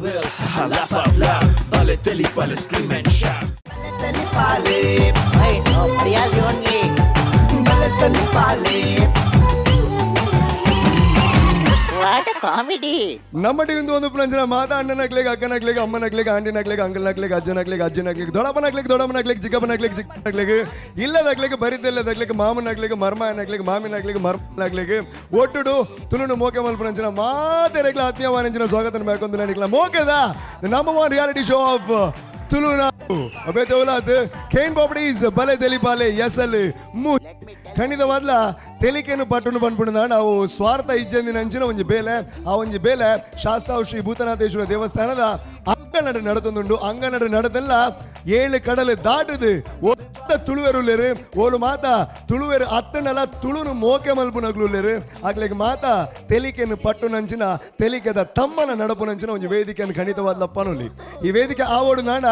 LOL, haha, laugh out loud. Bale telipale, scream and shout. Wait, no, Priyas only. What a comedy. ನಮ್ಮ ಟಿವಿಂದ ಒಂದು ಪ್ರಂಜನ ಮಾತಾ ಅಣ್ಣನಕ್ಲಿಗೆ ಅಕ್ಕನಕ್ಲಿಗೆ ಅಮ್ಮನಕ್ಲಿಗೆ ಆಂಟಿನಕ್ಲಿಗೆ ಅಂಕಲ್ನಕ್ಲಿಗೆ ಅಜ್ಜನಕ್ಲಿಗೆ ಅಜ್ಜನಕ್ಲಿಗೆ ದೊಡ್ಡಪ್ಪನಕ್ಲಿಗೆ ದೊಡ್ಡಮ್ಮನಕ್ಲಿಗೆ ಚಿಕ್ಕಪ್ಪನಕ್ಲಿಗೆ ಚಿಕ್ಕನಕ್ಲಿಗೆ ಇಲ್ಲದಕ್ಲಿಗೆ ಬರಿದ್ದಲ್ಲದಕ್ಲಿಗೆ ಮಾಮನಕ್ಲಿಗೆ ಮರ್ಮನಕ್ಲಿಗೆ ಮಾಮಿನಕ್ಲಿಗೆ ಮರ್ಮನಕ್ಲಿಗೆ ಒಟ್ಟುಡು ತುಳುನು ಮೋಕೆ ಮಲ್ಪುನಂಚಿನ ಮಾತೆರೆಗ್ಲ ಆತ್ಮೀಯವಾನಂಚಿನ ಸ್ವಾಗತ ಮೇಕೊಂದು ನನಗ್ಲ ಮೋಕೆದ number one reality show of Tulunadu. ಅಬೇತವಲಾತ್ Kane properties ಬಲೆ ತೆಲಿಪಾಲೆ S L ಮು ಖಂಡಿತವಾದ್ಲ ತೆಲಿಕೆನು ಪಟ್ಟಣು ಬಂದ್ಬಿಡುದ ನಾವು ಸ್ವಾರ್ಥ ಇಜ್ಜಂದಿನ ಅಂಚಿನ ಒಂಜಿ ಬೇಲೆ. ಆ ಒಂಜಿ ಬೇಲೆ ಶಾಸ್ತಾವ್ ಶ್ರೀ ಭೂತನಾಥೇಶ್ವರ ದೇವಸ್ಥಾನದ ಅಂಗನಡು ನಡತೊಂದುಂಡು. ಅಂಗನಡು ನಡೆದೆಲ್ಲ ಏಳು ಕಡಲು ದಾಟದು ಒತ್ತ ತುಳುವೆರುಲ್ಲೇರು ಓಲು ಮಾತ ತುಳುವೆರು ಅತ್ತನಲ ತುಳುನು ಮೋಕೆ ಮಲ್ಪುನಗ್ಲುಲ್ಲೇರು. ಆಗ್ಲಿಗೆ ಮಾತ ತೆಲಿಕೆನು ಪಟ್ಟು ನಂಚಿನ ತೆಲಿಕೆದ ತಮ್ಮನ ನಡಪುನಂಚಿನ ಒಂಜಿ ವೇದಿಕೆಯನ್ನು ಖಂಡಿತವಾದ್ಲ ಪನುಲಿ. ಈ ವೇದಿಕೆ ಆವೋಡು ನಾಡ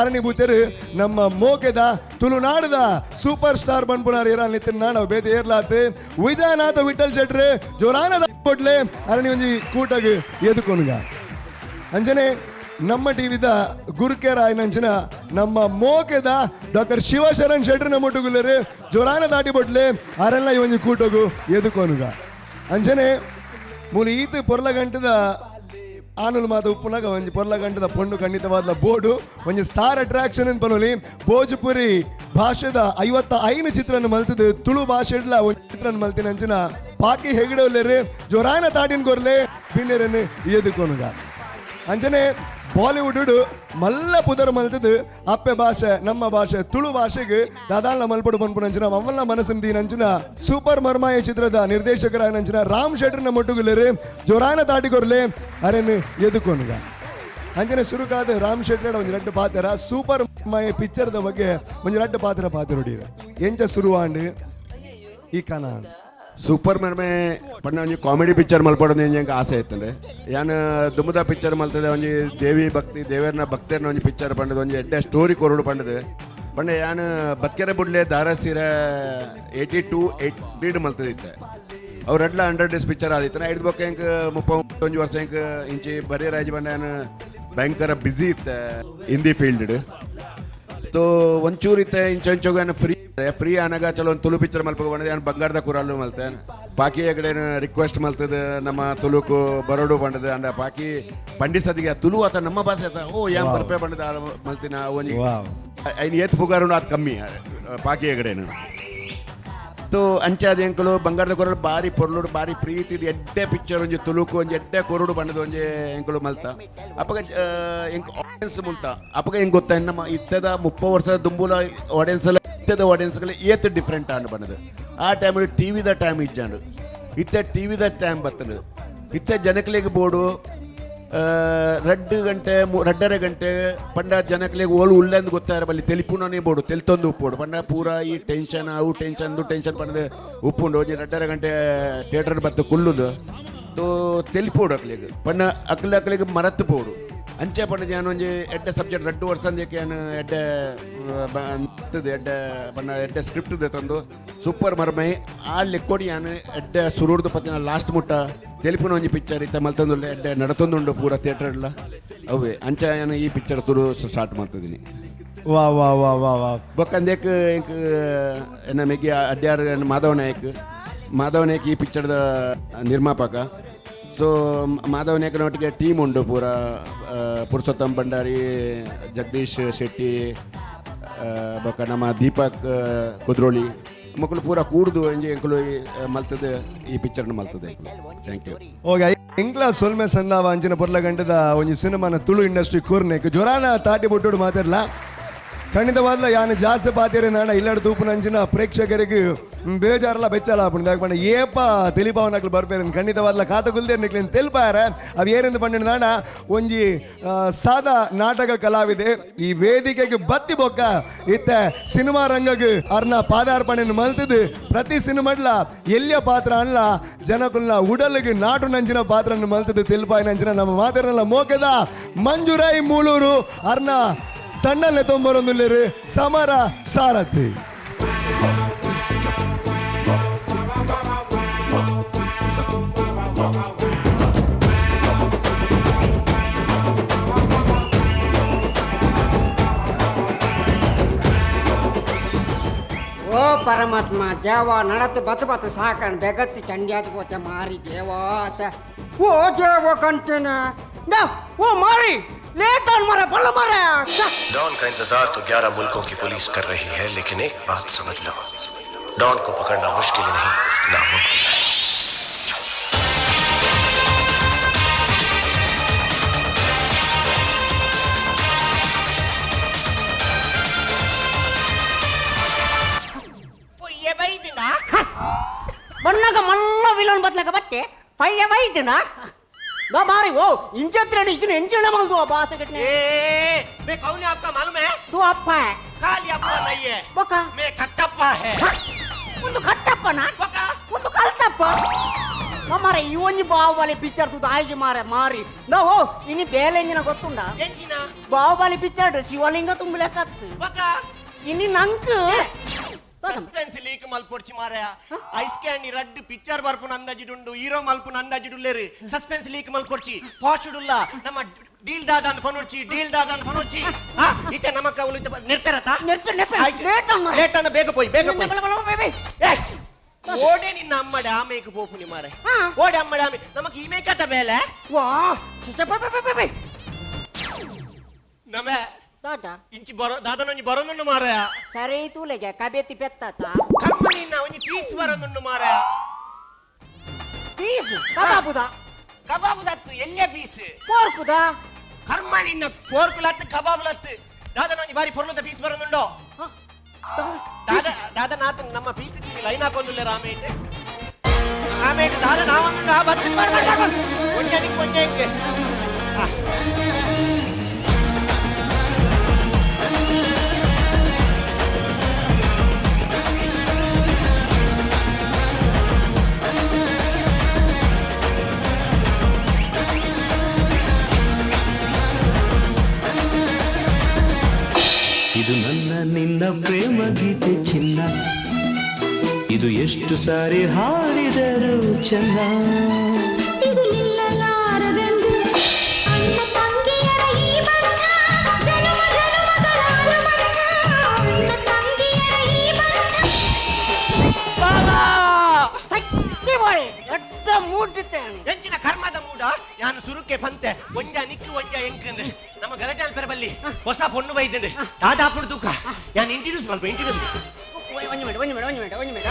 ಅರಣಿಭೂತರು ನಮ್ಮ ಮೋಕೆದ ತುಳುನಾಡದ ಸೂಪರ್ ಸ್ಟಾರ್ ಬಂದ್ಪುನಾರ್ ಇರಾನ್ ನಿತ್ತಿನ ನಾಡ ಬೇತೆ ಏರ್ಲಾತ್ ವಿಜಯನಾಥ ವಿಠಲ್ ಶೆಟ್ರು ಜೋರಾನ ಕೊಟ್ಲೆ ಅರಣಿ ಒಂಜಿ ಕೂಟಗ್ ಎದುಕೊನುಗ. ಅಂಜನೆ ನಮ್ಮ ಟಿವಿದ ಗುರುಕೇರ ಆಯ್ನಂಚಿನ ನಮ್ಮ ಮೋಕೆದ ಡಾಕ್ಟರ್ ಶಿವಶರಣ್ ಶೆಟ್ರು ನಮ್ಮೊಟ್ಟುಗುಲ್ಲರು ಜೋರಾನ ದಾಟಿ ಬೊಟ್ಲೆ ಅರೆಲ್ಲ ಈ ಒಂಜಿ ಕೂಟಗು ಎದುಕೊನುಗ. ಅಂಜನೆ ಮೂಲು ಈತ ಪೊರ್ಲ ಗಂಟದ ಆನುಲು ಮಾತ ಉಪ್ಪುನಾಗ ಒಂಜಿ ಪೊರ್ಲ ಗಂಟದ ಪೊಣ್ಣು ಖಂಡಿತವಾದ ಬೋರ್ಡು ಒಂಜಿ ಸ್ಟಾರ್ ಅಟ್ರಾಕ್ಷನ್ ಅಂತ ಪನೊಲಿ. ಭೋಜಪುರಿ ಭಾಷೆದ 55 ಚಿತ್ರನ ಮಲ್ತದು ತುಳು ಭಾಷೆಡ್ಲ ಒಂಜಿ ಚಿತ್ರನ ಮಲ್ತಿನ ಅಂಚಿನ ಪಾಕಿ ಹೆಗಡೆ ಜೋರಾನ ತಾಟಿನ ಕೊರ್ಲೆ ಬಿನ್ನೆರನ್ನು ಎದುಕೊನುಗ. ಅಂಚನೆ ಬಾಲಿವುಡ್ ಮಲ್ಲ ಪುದರ್ ಮಲ್ತದು ಅಪ್ಪೆ ಭಾಷೆ ನಮ್ಮ ಭಾಷೆ ತುಳು ಭಾಷೆಗೆ ದಾದಾಲ್ನ ಮಲ್ಪಡು ಪನ್ಪುನಂಚಿನ ಅವಲ್ಲ ಮನಸ್ಸಿನ ದೀನಂಚಿನ ಸೂಪರ್ ಮರ್ಮಾಯ ಚಿತ್ರದ ನಿರ್ದೇಶಕರ ನಂಚಿನ ರಾಮ್ ಶೆಟ್ಟರ್ನ ಮೊಟ್ಟುಗುಲೇರು ಜೋರಾನ ತಾಟಿಕೊರ್ಲೆ ಅರೆನ್ ಎದುಕೊನುಗ. ಅಂಚನೆ ಸುರುಕಾದ ರಾಮ್ ಶೆಟ್ಟರ್ ಒಂಜಿ ರಡ್ಡು ಪಾತ್ರ ಸೂಪರ್ ಮರ್ಮಾಯ ಪಿಕ್ಚರ್ದ ಬಗ್ಗೆ ಒಂಜಿ ರಡ್ಡು ಪಾತ್ರ ಪಾತ್ರ ಎಂಚ ಸುರುವಾಂಡ್ ಈ ಕನ. ಸೂಪರ್ ಮರ್ಮೆ ಪಂಡ ಒಂಜಿ ಕಾಮಿಡಿ ಪಿಕ್ಚರ್ ಮಲ್ಪಡೋದು ಎಂಕ್ ಆಸೆ ಇತ್ತಂಡೆ. ಯಾನ್ ದುಮ್ಮದ ಪಿಕ್ಚರ್ ಮಲ್ತದೆ ಒಂಜಿ ದೇವಿ ಭಕ್ತಿ ದೇವರ್ನ ಭಕ್ತರ್ನ ಒಂಜಿ ಪಿಕ್ಚರ್ ಪಂಡದ ಒಂಜಿ ಎಡ್ಡೆ ಸ್ಟೋರಿ ಕೊರಡು ಪಂಡದು ಪಂಡ. ಯಾನ್ ಬತ್ಕೆರೆ ಬುಡ್ಲೆ ದಾರಸೀರ 82 8 ಮಲ್ತದಿತ್ತೆ. ಅವ್ರು ರಡ್ಲ 100 ಡೇಸ್ ಪಿಕ್ಚರ್ ಆದಿತ್ತು. ಐದು ಬೊಕ್ಕ ಎಂಕ್ 31 ವರ್ಷ ಎಂಕ್ ಇಂಚಿ ಬರೀ ರಾಜ ಬಂಡ. ಯಾನ್ ಭಯಂಕರ ಬ್ಯುಸಿ ಇತ್ತೆ ಹಿಂದಿ ಫೀಲ್ಡ್. ತೋ ಒಂಚೂರು ಇತ್ತೆ ಇಂಚ ಇಂಚೋಗ ಫ್ರೀ ಫ್ರೀ ಆನಾಗ ಚಲೋ ಒಂದು ತುಳು ಪಿಕ್ಚರ್ ಮಲ್ಪ ಬಂದಿದೆ. ಯಾನ್ ಬಂಗಾರದ ಕುರಲ್ಲು ಮಲ್ತೆ. ಪಾಕಿ ಕಡೆ ರಿಕ್ವೆಸ್ಟ್ ಮಲ್ತದ ನಮ್ಮ ತುಳುಕು ಬರೋಡು ಬಂಡದ ಅಂಡ ಪಾಕಿ ಪಂಡಿಸದಿಗೆ ತುಳು ಆತ ನಮ್ಮ ಭಾಷೆ ಆತ ಓ ಯಾನ್ ಬರ್ಪೆ ಬಂಡದ ಮಲ್ತಿನ ಒಂಜಿ. ಐನ್ ಏತ್ ಪುಗಾರುಂಡು ಆತ್ ಕಮ್ಮಿ ಪಾಕಿ ಕಡೆನು. ತೋ ಅಂಚಾದ ಎಂಕುಲು ಬಂಗಾರದ ಕೊರಡು ಬಾರಿ ಪೊರ್ಲುಡು ಬಾರಿ ಪ್ರೀತಿ ಎಡ್ಡೆ ಪಿಕ್ಚರ್ ಒಂಜಿ ತುಳುಕು ಒಂಜಿ ಎಡ್ಡೆ ಕೊರಡು ಬಂಡದ ಒಂಜಿ ಎಂಕುಲು ಮಲ್ತ. ಅಪಗ ಎಂಕ್ ಆಡಿಯನ್ಸ್ ಮುಲ್ತ ಅಪಗ ಹೆಂಗ್ ಗೊತ್ತಾ, ನಮ್ಮ ಇತ್ತದ 30 ವರ್ಷದ ದುಂಬುಲ ಆಡಿಯನ್ಸ್ ಎಲ್ಲ ಇತ್ತದ ಆಡಿಯನ್ಸ್ಗಳು ಏತ್ ಡಿಫ್ರೆಂಟ್ ಆಂಡ್ ಬಂದದು. ಆ ಟೈಮ್ ಟಿವಿದ ಟೈಮ್ ಇಜ್ಜಾಂಡು, ಇತ್ತೆ ಟಿವಿದ ಟೈಮ್ ಬತ್ತಂಡು. ಇತ್ತೆ ಜನಕ್ಲೆಗ್ ಬೋಡು ರಡ್ಡು ಗಂಟೆ ರಡ್ಡರೆ ಗಂಟೆ ಪಂಡ ಜನಕ್ಲೆಗ್ ಓಲು ಉಲ್ಲೆಂದು ಗೊತ್ತಾರ ಬಲ್ಲಿ ತೆಲಿಪುನನೇ ಬೋಡು ತೆಲ್ತೊಂದು ಉಪ್ಪೋಡು ಪಂಡ ಪೂರ ಈ ಟೆನ್ಷನ್ ಅವು ಟೆನ್ಷನ್ ಟೆನ್ಷನ್ ಪಂಡದ ಉಪ್ಪುಂಡು. ಒಂಜಿ ರಡ್ಡರೆ ಗಂಟೆ ಥಿಯೇಟರ್ ಬತ್ತು ಕುಲ್ಲುದು ತೋ ತೆಲಿಪೋಡು ಅಕ್ಲೆಗ್ ಪಂಡ ಅಕ್ಲೆ ಅಕ್ಲೆಗ್ ಮರತ್ತು ಪೋಡು. ಅಂಚೆ ಪಂಡ ಜಾನ್ ಒಂಜಿ ಎಡ್ಡೆ ಸಬ್ಜೆಕ್ಟ್ ರಡ್ಡು ವರ್ಷ ಯಾನ್ ಎಡ್ಡೆ ಎಡ್ಡೆ ಪಂಡ ಎಡ್ಡೆ ಸ್ಕ್ರಿಪ್ಟ್ ತಂದು ಸೂಪರ್ ಮರ್ಮೈ ಆ ಲೆಕ್ಕೊಡಿ ಯಾನ್ ಎಡ್ಡೆ ಸುರೂರ್ದು ಪತ್ತಿನ ಲಾಸ್ಟ್ ಮುಟ್ಟ ತೆಲಿಪುನ ಒಂಜಿ ಪಿಕ್ಚರ್ ಇತ್ತ ಮಲ್ತೊಂದುಲ್ಲೆ ಎಡ್ಡೆ ನಡತೊಂದುಂಡು ಪೂರ ಥಿಯೇಟರ್ ಎಲ್ಲ ಅವೇ. ಅಂಚ ಯಾನ್ ಈ ಪಿಕ್ಚರ್ ತುರು ಸ್ಟಾರ್ಟ್ ಮಾಡ್ತಿದ್ದೀನಿ. ವಾ ವಾ ವಾ ವಾ ವಾ. ಬೊಕ್ಕಂದೇಕ್ ಎಂಕ್ ಎನ್ನ ಮೆಗ್ಗಿ ಅಡ್ಯಾರ್ ಮಾಧವ ನಾಯಕ್, ಮಾಧವ ನಾಯಕ್ ಈ ಪಿಕ್ಚರ್ದ ನಿರ್ಮಾಪಕ. ಸೊ ಮಾಧವ ನಾಯಕನೊಟ್ಟಿಗೆ ಟೀಮ್ ಉಂಡು ಪೂರ, ಪುರುಷೋತ್ತಮ್ ಭಂಡಾರಿ, ಜಗದೀಶ್ ಶೆಟ್ಟಿ, ಬೊಕ್ಕ ನಮ್ಮ ದೀಪಕ್ ಕುದ್ರೋಳಿ ಮಕ್ಕಳು ಪೂರ ಕೂಡ್ದು ಒಂಜಿ ಎಂಕುಲು ಮಲ್ತದೆ ಈ ಪಿಕ್ಚರ್ನ ಮಲ್ತದೆ. Thank you. Okay, ಎಂಕ್ಲ ಸೊಲ್ಮೆ ಸಂದಾವ ಅಂಚಿನ ಪೊರ್ಲ ಗಂಟದ ಒಂಜಿ ಸಿನಿಮಾನ ತುಳು ಇಂಡಸ್ಟ್ರಿ ಕೂರ್ನೆಕ್ ಜೊರಾನ ತಾಟಿ ಬೊಟ್ಟುಡು ಮಾತಾಡ್ಲ. ಖಂಡಿತವಾದ್ಲ ಯಾನ್ ಜಾಸ್ತಿ ಪಾತೇರಿ ನಾಡ ಇಲ್ಲಡ ತೂಪುನಂಚಿನ ಪ್ರೇಕ್ಷಕರಿಗೆ ಬೇಜಾರಲ್ಲ ಬೆಚ್ಚಲ ಆಪುಂಡು. ದಾಯೆ ಪಂಡ ಏಪ ತೆಲಿಪಾವನಕ್ಲು ಬರ್ಪೇರು. ಖಂಡಿತವಾದ್ಲ ಕಾತ ಕುಲ್ದೇರ್ ನಿಕ್ಲೇನ್ ತೆಲ್ಪಾರ. ಅವು ಏನೆಂದು ಪಂಡಿನ ನಾಡ ಒಂಜಿ ಸಾದಾ ನಾಟಕ ಕಲಾವಿದೆ ಈ ವೇದಿಕೆಗೆ ಬತ್ತಿ ಬೊಕ್ಕ ಇತ್ತೆ ಸಿನಿಮಾ ರಂಗಗ್ ಅರ್ನ ಪಾದಾರ್ಪಣೆಯನ್ನು ಮಲ್ತದು ಪ್ರತಿ ಸಿನಿಮಾಡ್ಲ ಎಲ್ಲಿಯ ಪಾತ್ರ ಅಲ್ಲ ಜನಕುಲ್ನ ಉಡಲಿಗೆ ನಾಟು ನಂಚಿನ ಪಾತ್ರನ್ನು ಮಲ್ತದು ತೆಲ್ಪಾಯಿ ನಂಚಿನ ನಮ್ಮ ಮಾತಿರಲ್ಲ ಮೋಕೆದ ಮಂಜುರೈ ಮೂಳೂರು ಅರ್ನ ತಣ್ಣಲ್ಲೆ ತೊಂಬರೊಂದುಲ್ಲೇರು ಸಮರ ಸಾರಥಿ. ಪರಮಾತ್ಮ ದೇವ ನಡತ್ ಬತ್ ಬತ್ ಸಾಕನ್ ಬೆಗತ್ತಿ ಚಂಡ್ಯಾದ ಪೋತೆ ಮಾರಿ ದೇವ ಓ ದೇವ ಕಂಟನ ಓ ಮಾರಿ लेट ऑन मारे बल्ला मारे। डॉन का इंतजार तो 11 मुल्कों की पुलिस कर रही है, लेकिन एक बात समझ लो, डॉन को पकड़ना मुश्किल नहीं, नामुमकिन है। ಪೊಯ್ಯೆ ಬೈದಿನ. ಬಣ್ಣಗ ಮಲ್ಲ ವಿಲನ್ ಬದ್ಲಕ ಬತ್ತೆ ಪಯ್ಯ ಬೈದಿನ ನಾ ಮಾರಿ ಓ ಇಂಜತ್ರ ಇದನ್ನ ಎಂಜಿನ ಮಲ್ದು ಬಾಸ ಘಟನೆ। ए, मैं कौन है आपका मालूम है? तू ಅಪ್ಪ है। काली अप्पा नहीं है। ಬೊಕ मैं कट्टप्पा है। ಒಂದು ಕಟ್ಟಪ್ಪನ ಬೊಕ? ಒಂದು ಕಲ್ತಪ್ಪ ಮಾರೆ. ಈ ಒಂಜಿ ಬಾಹುಬಲಿ ಪಿಕ್ಚರ್ ತೂ ಆಯ್ಜಿ ಮಾರೆ ಮಾರಿ ನಾ ಓ ಇನಿ ಬೇಲೆ ಎಂಜಿನ ಗೊತ್ತುಂಡ? ಎಂಜಿನ? ಬಾಹುಬಲಿ ಪಿಕ್ಚರ್ ಶಿವಲಿಂಗ ತುಂಬಲೆಕತ್ತು. ಬೊಕ? ಇನಿ ನಂಕ್ ಸಸ್ಪೆನ್ಸ್ ಲೀಕ್ ಮಲ್ಪೊಡ್ಚಿ ಮಾರಾಯ. ಐಸ್ ಕ್ಯಾಂಡಿ ರಡ್ಡ್ ಪಿಕ್ಚರ್ ಬರ್ಪುನ ಅಂದಾಜಿಡುಂಡು, ಹೀರೋ ಮಲ್ಪುನ ಅಂದಾಜಿಡುಲ್ಲೇರು. Suspense leak ಮಲ್ಪೊಡ್ಚಿ ಪಾಶುಡುಲ್ಲ. ನಮ್ಮ ಡೀಲ್ ದಾದ ಅಂತ ಪನೊಡ್ಚಿ, ಡೀಲ್ ದಾದ ಅಂತ ಪನೊಡ್ಚಿ. ಹಾ, ಇತ್ತೆ ನಮ್ಮ ಕವಲು ಇತ್ತೆ ನೆರ್ಪೆರತ. ನೆರ್ಪೆ ನೆರ್ಪೆ ಲೇಟ್ ಅನ್ನ. ಲೇಟ್ ಅನ್ನ, ಬೇಗ ಪೋಯ್, ಬೇಗ ಪೋಯ್. ಬಲ ಬಲ ಬಲ. ಏ, ಓಡೆ ನಿನ್ನ ಅಮ್ಮಡ ಆಮೇಕ್ ಪೋಪುನಿ ಮಾರೆ. ಹಾ. ಓಡೆ ಅಮ್ಮಡ ಆಮೆ ನಮಕ್ ಈ ಮೇಕತ್ತ ಬೇಲೆ. ವಾ ಚ ಬ ಬ ಬ ಬ. ನಮೆ ದಾದ? ಇಂಚಿ ಬರೋ ದಾದನೊಂಜಿ ಬರೋನುಂಡು ಮಾರಾಯ. ಸರಿ ತೂಲೆಗೆ ಕಬೇತಿ ಪೆತ್ತಾತ. ಕರ್ಮ ನಿನ್ನ, ಒಂಜಿ ಪೀಸ್ ಬರೋನುಂಡು ಮಾರಾಯ. ಪೀಸ್ ಕಬಾಬುದ? ಕಬಾಬ್ ದತ್ತು ಎಲ್ಲೇ ಪೀಸ್. ಪೋರ್ಕುದ? ಕರ್ಮ ನಿನ್ನ, ಪೋರ್ಕುಲತ್ತು ಕಬಾಬ್ ಲತ್ತು. ದಾದನೊಂಜಿ ಬಾರಿ ಪೊರ್ಲುದ ಪೀಸ್ ಬರೋನುಂಡು. ದಾದ ದಾದ ನಾತ ನಮ್ಮ ಪೀಸ್ ಲೈನ್ ಹಾಕೊಂದುಲ್ಲ ರಾಮೇಟ್ ಆಮೇಟ್ ದಾದ ನಾವೊಂದು ಆ ಬತ್ತು ಬರ್ ಬರ್ ಬರ್. ಒಂಜನಿಕ್ ಒಂಜ ಇಂಕ್. ಇದು ನನ್ನ ನಿನ್ನ ಪ್ರೇಮ ಗೀತೆ ಚಿನ್ನ, ಇದು ಎಷ್ಟು ಸಾರಿ ಹಾಡಿದರೂ ಚೆನ್ನ. ಇದು ನಿಲ್ಲಲಾರದೆಂದು ಅಣ್ಣ ತಂಗಿಯರ ಈ ಬಂಧ, ಜನುಮ ಜನುಮಗಳ ಅನುಬಂಧ. ಅಣ್ಣ ತಂಗಿಯರ ಈ ಬಂಧ. ಸತ್ಯ ಬಾಯ್ ಎಡ್ಡ ಮೂಡ್ದಿತ್ತೇನೆ. ಎಂಚಿನ ಕರ್ಮದ ಮೂಡ. ಯಾನು ಸುರುಕೆ ಪಂತೆ ಒಂಜ ನಿಕ್ಕು ಒಂಜ ಎಂಕಂದು. ನಮ್ಮ ಗಲಾಟೆ ಅಲ್ಪೆರ ಬಲ್ಲಿ ಹೊಸ ಪೊಣ್ಣು ಬೈದಂಡು. ದಾದಾಪುಡು ತೂಕ, ಯಾನ್ ಇಂಟ್ರೊಡ್ಯೂಸ್ ಮಲ್ಪ, ಇಂಟ್ರೊಡ್ಯೂಸ್. ಒಂಜಿ ಮಿನಿಟ್, ಒಂಜಿ ಮಿನಿಟ್, ಒಂಜಿ ಮಿನಿಟ್, ಒಂಜಿ ಮಿನಿಟ್.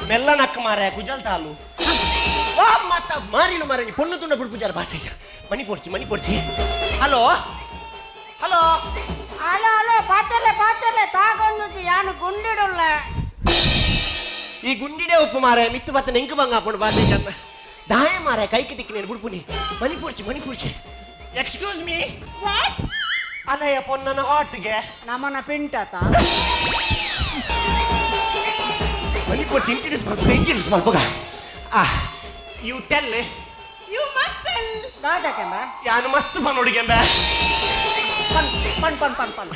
ಮೆಲ್ಲ ನಕ್ಕ ಮಾರ ಕುಜಲ್ ತಾಲು ವಾ ಮತ್ತ ಮಾರಿಲು ಮಾರಣಿ ಪೊಣ್ಣು ತುಂಡ ಬುಡ್ಪುಜಾರ ಭಾಷೆ. ಮಣಿ ಪೊಡ್ಚಿ, ಮಣಿ ಪೊಡ್ಚಿ. Hello hello. ಹಲೋ ಹಲೋ, ಪಾತ್ರಲೆ ಪಾತ್ರಲೆ ತಾಗೊಂಡು ಯಾನು ಗುಂಡಿಡುಲ್ಲ. ಈ ಗುಂಡಿಡೆ ಉಪ್ಪು ಮಾರೆ ಮಿತ್ತು ಬತ್ತ ನೆಂಕು ಬಂಗ ಹಾಕೊಂಡು ಭಾಷೆ ಚಂದ ದಾಯ ಮಾರೆ ಕೈకి ತಿಕ್ಕಿ ಬುಡ್ಪುನಿ. ಮಣಿ ಪೊಡ್ಚಿ, ಮಣಿ ಪೊಡ್ಚಿ. ಎಕ್ಸ್ಕ್ಯೂಸ್ ಮೀ, ಅಲಯ ಪೊನ್ನನ ಹಾಟ್ಗೆ ನಮ್ಮನ ಪಿಂಟಾತ. ಮಣಿ ಪೊಡ್ಚಿ, ಇಂಟ್ರೊಡ್ಯೂಸ್ ಮಲ್ಪುಗ, ಇಂಟ್ರೊಡ್ಯೂಸ್ ಮಲ್ಪುಗ. ಆ you tell. You must tell. ದಾದಕೆಂಬ? ಯಾನು ಮಸ್ತ್ ಪನ್ನೊಡಿಗೆಂಬ. ಪನ್ ಪನ್ ಪನ್ ಪನ್ ಪನ್.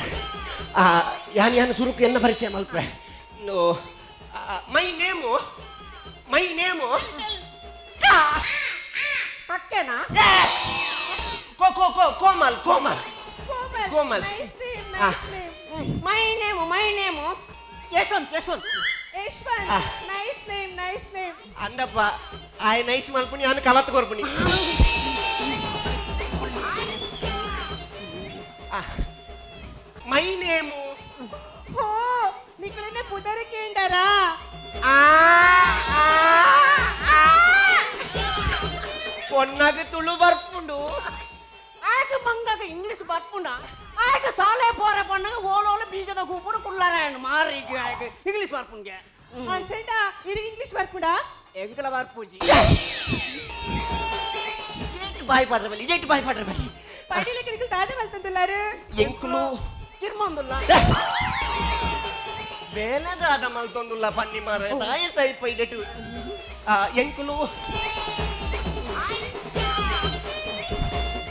ಆ ಯಾನ್ ಯಾನ್ ಸುರುಕು ಎನ್ನ ಪರಿಚಯ ಮಲ್ಪೆ. No, my name, my name ಪಕ್ಕೆನಾ? ಕೋ ಕೋ ಕೋ ಕೋಮಲ್, ಕೋಮಲ್, ಕೋಮಲ್. ಆ. My name, my name Yashwant, Yashwant. Yashwant. ಆ. Nice name, nice name. ಅಂದಪ್ಪ ಆಯ್ ನೈಸ್ ಮಲ್ಪುನಿ, ಯಾನು ಕಲತ್ ಕೊರ್ಪುನಿ. My name ಹೋ, ನಿಕಲನೆ ಪುದರ್ ಕೇಂಡರಾ? ಆ ಆ, ಆ. ಪೊನ್ನಗ ತುಳು ಬರ್ಪುಂಡು. ಆಗ ಮಂಗಗ ಇಂಗ್ಲಿಷ್ ಬರ್ಪುಂಡ? ಆಗ ಸಾಲೆ ಪೋರ ಪಣ್ಣಗ ಓಲೋಲ ಬೀಜದ ಗೂಪುಡು ಕುಳ್ಳಾರಾಯಣ ಮಾರಿಗೆ ಆಗ ಇಂಗ್ಲಿಷ್ ಬರ್ಪುಂಗೆ. ಅಂಚಂಡ ಇರಿಗೆ ಇಂಗ್ಲಿಷ್ ಬರ್ಪುಂಡ? ಎಂಕಲ ಬರ್ಪೂಜಿ. ಇದೇಟು ಬಾಯ್ ಪಾಡ್ರ ಬಲ್ಲಿ, ಇದೇಟು ಬಾಯ್ ಪಾಡ್ರ ಬಲ್ಲಿ. ಪಡಿಲಕ್ಕೆ ನಿಕಲ್ ದಾದ ಮಲ್ತಂದುಲ್ಲಾರು? ಎಂಕುಲು ತಿರ್ಮಂದುಲ್ಲ. ಬೇಲೆದಾದ ಮಲ್ತೊಂದುಲ್ಲ ಪನ್ನಿ ಮಾರ ತಾಯಿ ಸೈಪ ಇದೆಟು. ಆ, ಎಂಕುಲು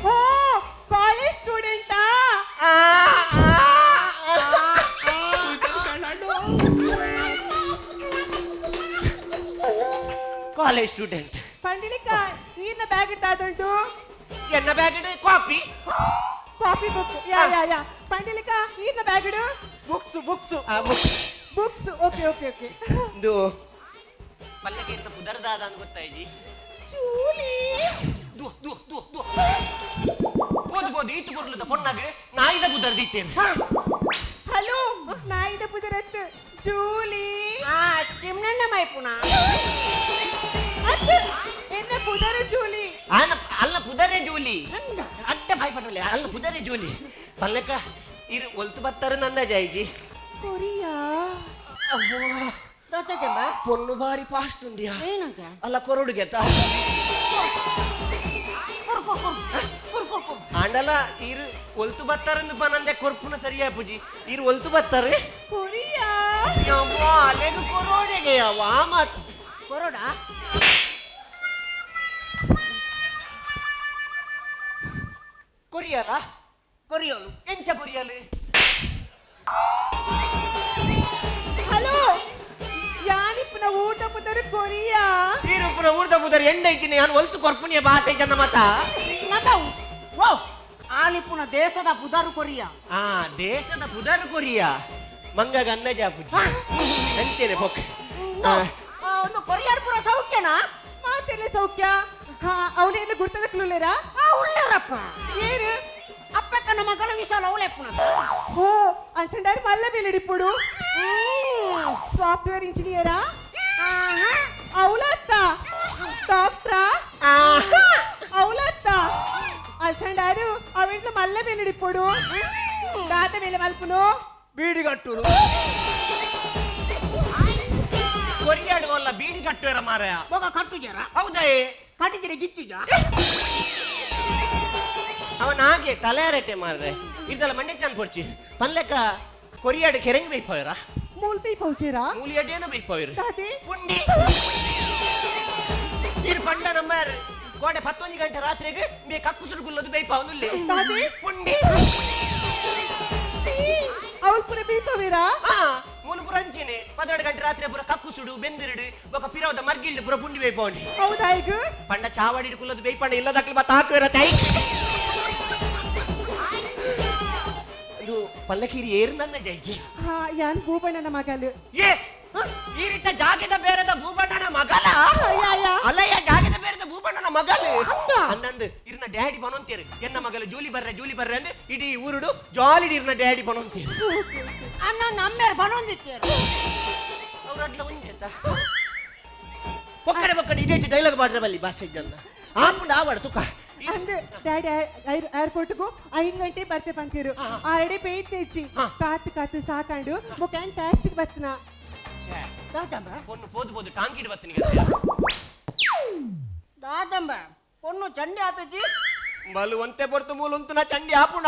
ಹೋ, ಕಾಲೇಜ್ ಸ್ಟೂಡೆಂಟಾ? ಆ, ಆ, ಆ. College student. ಪಂಡಿಲಿಕ ಈರ್ನ ಬ್ಯಾಗ್ ದಾದುಂಟು? ಎನ್ನ bag coffee. Coffee book, yeah yeah yeah. ಪಂಡಿಲಿಕ ಈರ್ನ bag? Book. Books books. Books, okay okay okay. ಇಂದು ಪಲ್ಲಕ್ಕೆ ಇಂತ ಪುದರ್ದಾದ ಅಂತ ಗೊತ್ತಾಯ್ಜಿ. ಜೂಲಿ. ದು ದು ದು ದು ಬೋದು ಬೋದು ಈತು ಪೊರ್ಲುದ ಪೊನ್ನಾಗ ನಾಯಿದ ಪುದರ್ದಿತ್ತೇನೆ. ಹಲೋ, ನಾಯಿದ ಪುದರತ್ತು ಜೂಲಿ. ಆ ಚಿಮ್ನಣ್ಣ ಮೈಪುನ. ಅತ್ತು ಎನ್ನ ಪುದರ ಜೂಲಿ. ಆನ ಅಲ್ಲ ಪುದರೇ ಜೂಲಿ. ಅಡ್ಡ ಬಾಯ್ ಪಟ್ಟಲೆ ಅಲ್ಲ ಪುದರೇ ಜೂಲಿ. ಪಲ್ಲಕ್ಕ ಇರು ಒಲ್ತು ಬತ್ತಾರೆ ನಂದ ಜಾಯ್ಜಿ. ಕೊರಿಯಾ. ಪೊಣ್ಣು ಬಾರಿ ಫಾಸ್ಟ್ ಉಂಡಿಯಾ. ಅಲ್ಲ ಕೊರಡುಗೆತ ಆಂಡಲ ಇರು ಒಲ್ತು ಬತ್ತಾರಂದು ಪನಂದೆ ಕೊರ್ಪುನ ಸರಿಯಾ ಪೂಜಿ. ಇರು ಒಲ್ತು ಬತ್ತಾರೆ ಕೊರಿಯಾ. ಅಲೆಗು ಕೊರೋಡೆಗೆ ವಾ ಮಾತು ಕೊರೋಡ. ಕೊರಿಯಲ ಕೊರಿಯೋಲು. ಎಂಚ ಕೊರಿಯಲು? ಹಲೋ, ಯಾನಿಪ್ಪನ ಊಟ ಪುದರ ಕೊರಿಯಾ. ಈರುಪ್ಪುನ ಊರ್ದ ಪುದರ್ ಎಂಡ ಇಚ್ಚಿನ ಯಾನ್ ಒಲ್ತು ಕೊರ್ಪುನಿಯ ಬಾಸೆ ಜನ ಮತ. ಓ ಆಲಿಪ್ಪುನ ದೇಶದ ಪುದರು ಕೊರಿಯಾ. ಆ ದೇಶದ ಪುದರ್ ಕೊರಿಯಾ. ಮಂಗ ಗನ್ನ ಜಾಪುಜಿ ಅಂಚೆನೆ ಪೊಕ್. ಒಂದು ಕೊರಿಯಾಡ್ ಪುರ ಸೌಖ್ಯನಾ? ಮಾತೆಲ್ಲ ಸೌಖ್ಯ. ಹಾ, ಅವಳೇನು ಗುರ್ತದ ಕ್ಲೂಲೇರಾ? ಆ ಉಳ್ಳಾರಪ್ಪ. ಏನು? ಅಪ್ಪಕ್ಕನ ಮಗನ ವಿಶಾಲ ಅವಳೆಪ್ಪುನ. ಹೋ, ಅಂಚಂಡಾರಿ ಮಲ್ಲ ಬೇಲಿಡಿಪ್ಪುಡು. ಸಾಫ್ಟ್ವೇರ್ ಇಂಜಿನಿಯರಾ? ಅವಲತ್ತ ಡಾಕ್ಟ್ರಾ? ಅವಲತ್ತ ಅಂಚಂಡಾರು ಅವಿಂಟ್ಲ ಮಲ್ಲ ಬೇಲಿಡಿಪ್ಪುಡು. ದಾತ ಮೇಲೆ ಮಲ್ಪುನು ಬೀಡಿಗಟ್ಟುರು. ಕೊರಿಯಾಡು ಅಲ್ಲ ಬೀಡಿ ಕಟ್ಟುವೆರ ಮಾರಾಯ. ಮಗ ಕಟ್ಟುಜಾರ? ಹೌದಾ? ಕಟ್ಟಿದ್ರೆ ಗಿಚ್ಚುಜ. ಅವನ ಹಾಗೆ ತಲೆ ಅರಟೆ ಮಾರ್ರೆ. ಇದೆಲ್ಲ ಮಂಡೆ ಚಾನ್ ಪೊರ್ಚಿ ಪಲ್ಲೆಕ್ಕ ಕೊರಿಯಾಡು ಕೆರೆಂಗ್ ಬೇಯ್ಪೋಯರ? ಮೂಲ್ಪಿ ಪೌಚಿರಾ? ಮೂಲಿಯಡೇನ ಬೇಯ್ಪೋಯರು? ದಾದೆ? ಪುಂಡಿ. ಇರು ಪಂಡ ನಮ್ಮ ಕೋಡೆ 11 ಗಂಟೆ ರಾತ್ರಿಗೆ ಬೇ ಕಕ್ಕುಸುರು ಗುಲ್ಲದು ಬೇಯ್ಪಾವನುಲ್ಲೆ. ದಾದೆ? ಪುಂಡಿ. ಅವಳು ಪುರ ಬೇಯ್ಪವೇರಾ? ಹಾ, ಮೂಲು ಪುರ ಅಂಚೆನೆ 12 ಗಂಟೆ ರಾತ್ರಿ ಪುರ ಕಕ್ಕುಸುಡು ಬೆಂದಿರುಡು ಬೊಕ ಪಿರವದ ಮರ್ಗಿಲ್ಡು ಪುರ ಪುಂಡಿ ಬೇಯ್ಪವನಿ. ಹೌದಾ? ಈಗ ಪಂಡ ಚಾವಡಿ ಕುಲ್ಲದು ಬೇಯ್ಪಂಡ ಇಲ್ಲದಕ್ಲಿ ಮತ್ತ ಹಾಕುವೆರ ತಾಯಿ. ಇದು ಪಲ್ಲಕ್ಕಿರಿ ಏರ್ನನ್ನ ಜೈಜಿ. ಹಾ, ಯಾನ್ ಭೂಬಣ್ಣನ ಮಗಲು. ಏ ಈ ರೀತ ಜಾಗದ ಬೇರೆದ ಭೂಬಣ್ಣನ ಮಗಲ? ಅಲ್ಲಯ್ಯ, ಜಾಗದ ಬೇರೆದ ಭೂಬಣ್ಣನ ಮಗಲು ಅಂದಂದು ಇರ್ನ ಡ್ಯಾಡಿ ಬನೊಂತೀರಿ. ಎನ್ನ ಮಗಲು ಜೂಲಿ ಬರ್ರೆ ಜೂಲಿ ಬರ್ರೆ ಅಂದ್ರೆ ಇಡೀ ಊರುಡು ಜಾಲಿ ಇರ್ನ ಡ್ಯಾಡಿ ಬನೊಂತೀರಿ. ಅಣ್ಣ ನಮ್ಮೇರ್ ಬನೊಂದಿತ್ತೇರು. ಅವ್ರ ಅಡ್ಲ ಒಂಜೆತ ಒಕ್ಕಡೆ ಒಕ್ಕಡೆ ಇದೇ ಡೈಲಾಗ್ ಮಾಡ್ರೆ ಬಲ್ಲಿ ಬಾಸೆ ಜನ ಆಪುಂಡ ಆವಡ ತುಕ. ಅಂದು ಡ್ಯಾಡಿ ಏರ್ಪೋರ್ಟ್ಗೂ 5 ಗಂಟೆ ಬರ್ಪೆ ಪಂತೀರು. ಆಲ್ರೆಡಿ ಪೇಯ್ತೇಚಿ ಕಾತು ಕಾತು ಸಾಕಾಂಡು ಮುಖಾನ್ ಟ್ಯಾಕ್ಸಿಗೆ ಬತ್ತನ. ಪೊನ್ನು ಪೋದು ಪೋದು ಟಾಂಕಿಡ್ ಬತ್ತಿನಿ. ದಾದಂಬ ಪೊನ್ನು ಚಂಡಿ ಆತಜಿ. ಬಲು ಒಂತೆ ಪೊರ್ತು ಮೂಲುಂತು ನಾ ಚಂಡಿ ಆಪುಂಡ.